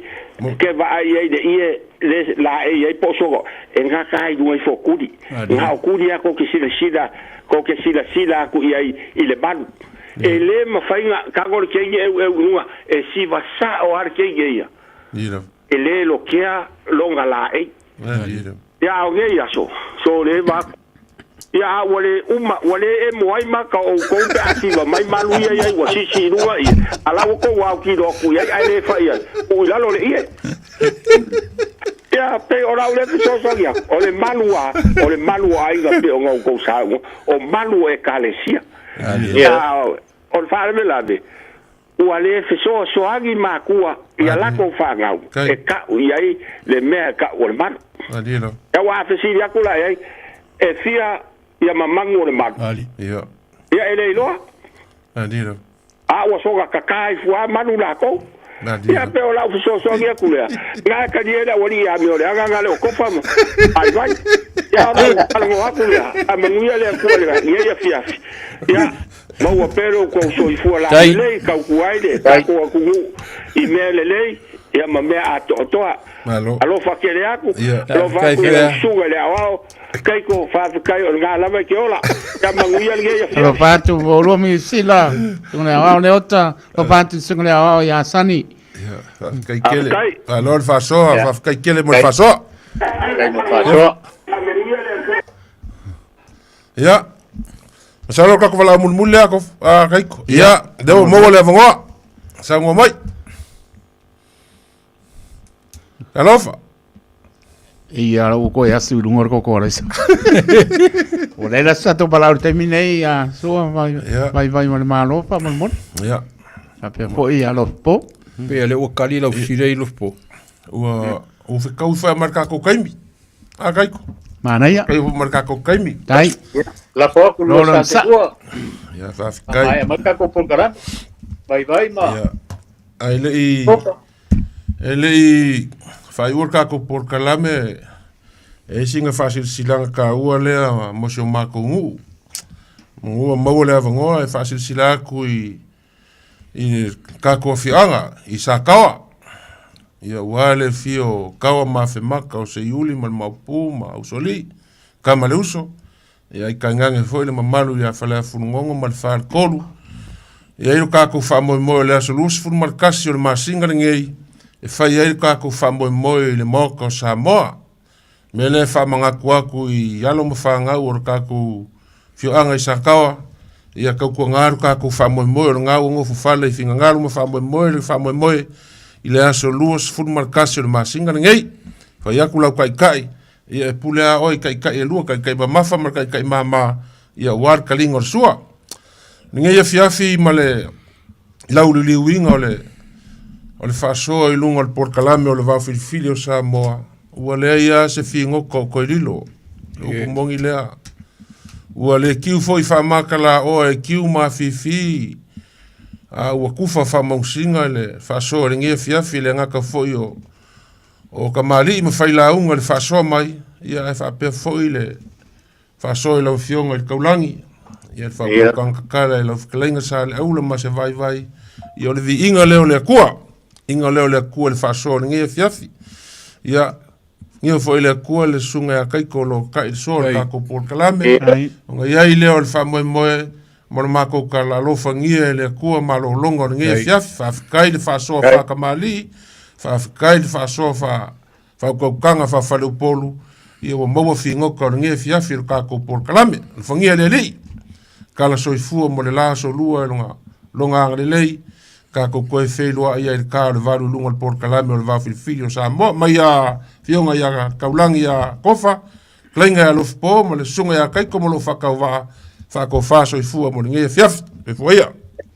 ke vaai ai le ie le laei ai po o sogo, e gata ai i luga ifo o tuli. Na o tuli lava kou te silasila, kou te silasila atu i ai i le malu. E le mafai ona tago le keini eueu i luga, e siva sao lava le keini ia. E le lokea lona laei. Ia a o nei aso, so le va atu. Ia a ua le uma, ua le emo ai maka o outou pe a siva mai malu ia i ai ua sisi i luga ie, a la ua tou autilo atu i ai ae le fai ai, tuu i lalo le ie. Ia, pei o lau lea fesoasoani atu, o le malu a, o le malu o aiga pei ona outou saunoa, o malu o Ekalesia. A o le faalavelave, Ua le fesoasoani matua i a latou fanau e tau i ai le mea e tau o le malu. Ia ua fesili atu la i ai, e fia ia mamanu o le malu? Ia e le iloa. A ua soga kaka ai fua malu latou. Ia pe o lau fesoasoani atu lea, na e talie le aualii ia Amioleaga na le o Kofa ma Vaivai. Ia o lau talanoa atu lea, a manuia le Atua i lenei afiafi. Ia Maua pea lo outou soifua laulelei, tautua ai le tatou atunuu i mea lelei ia ma mea atoatoa. Alofa tele atu, alofa atu i lau susuga i le aoao, Keiko, faafetai o lena lava e te ola. Ia manuia lenei afiafi. Alofa atu oulua Miusila, susuga i le aoao Leota, alofa atu susuga i le aoao ia Sani. Faafetai tele. Malo le faasoa, faafetai tele mo le faasoa. Faafetai mo le faasoa. Ia. Masalo ka ko vala mulimuli lea ko a Kaiko. Ia, lea ua maua le avanoa. Saunoa mai. Alofa. Ia, ua koe asu i luga o le koko a Raisa. Ua leai la se tatou valaau i le taimi nei, a sua vai vai vai ma le Malo faamolemole. Ia. Faapea foi ia Lofipo. Pei o lea ua kali lau fesili i Lofipo. Ua ua fekau foi ma le tatou taimi. A Kaiko. Manaia. Kai ma le tatou taimi. Tai. Lafo atu Lo lua sa sa te lua. Ia, faafetai. Maea mai tatou polokalame. Vaivai ma. Ia. Ae le i e le i faaiua le tatou polokalame e ai sina faasilasilaga taua lea mo si o matou nuu. Ua maua le avanoa e faasilasila atu i i le tatou afioaga i Sataoa. Ia ua le afio o Taoa ma Afemata o Seiuli ma le Maopu ma Usoalii, Tama le Uso, ia ai tainane foi le mamalu ia Faleafulugogo ma le Faletolu. E i ai lo tatou faamoemoe o le aso 21 o le masina lenei e fai ai le tatou faamoemoe i le Maota o Samoa. Mea lea e faamanatu atu i alo ma fanau o le tatou afioaga i Sataoa, ia tautuana lo tatou faamoemoe o lena ua nofo fale i finagalo ma faamoemoe le faamoemoe i le aso 21 o le masina lenei. Fai atu lau taitai, ia e pule lava oe i taitai e lua, taitai mamafa ma le taitai mama, ia aua le taliga o le sua. Lenei afiafi ma le lauliliuina o le o le faasoa i luga o le polokalame o le Vaofilifili o Samoa, ua leai lava se figota o toe lilo. Le upu moni lea. Ua le kiu foi faamakalaoa e kiu mafifi, a ua kufa faamausiga le faasoa i lenei afiafi, le gata foi o o kamali'i ma failauga i le faasoa mai, ia ae faapea foi le Faasoa i lau Afioga i le Taulagi, ia le faautautaga tatala i lau fetalaiga Saleaula ma se vaivai, ia o le viiga lea o le Atua, viiga lea o le Atua i le faasoa o lenei afiafi. Ia, viiga foi le Atua le susuga ia Kaiko o lo o ta'i le soa o le tatou polokalame, ona i ai lea o le faamoemoe mo le matou tala alofagia e le Atua malologa o lenei afiafi. Faafetai le faasoa faatamalii, faafetai le faasoa faa faautautaga faafaleupolu, ia ua maua figota o lenei afiafi o le tatou polokalame. Alofagia e le Alii, tala soifua mo le la asolua e lona, lona agalelei, tatou toe feiloai ai i le ta o le valu i luga o le polokalame o le Vaofilifili o Samoa. Mai a Afioga ia Taulagi ia Kofa, Kalaiga ia Alofipo ma le Susuga ia Kaiko ma lou faatauvaa, faatofa soifua mo lenei afiafi. Soifua ia.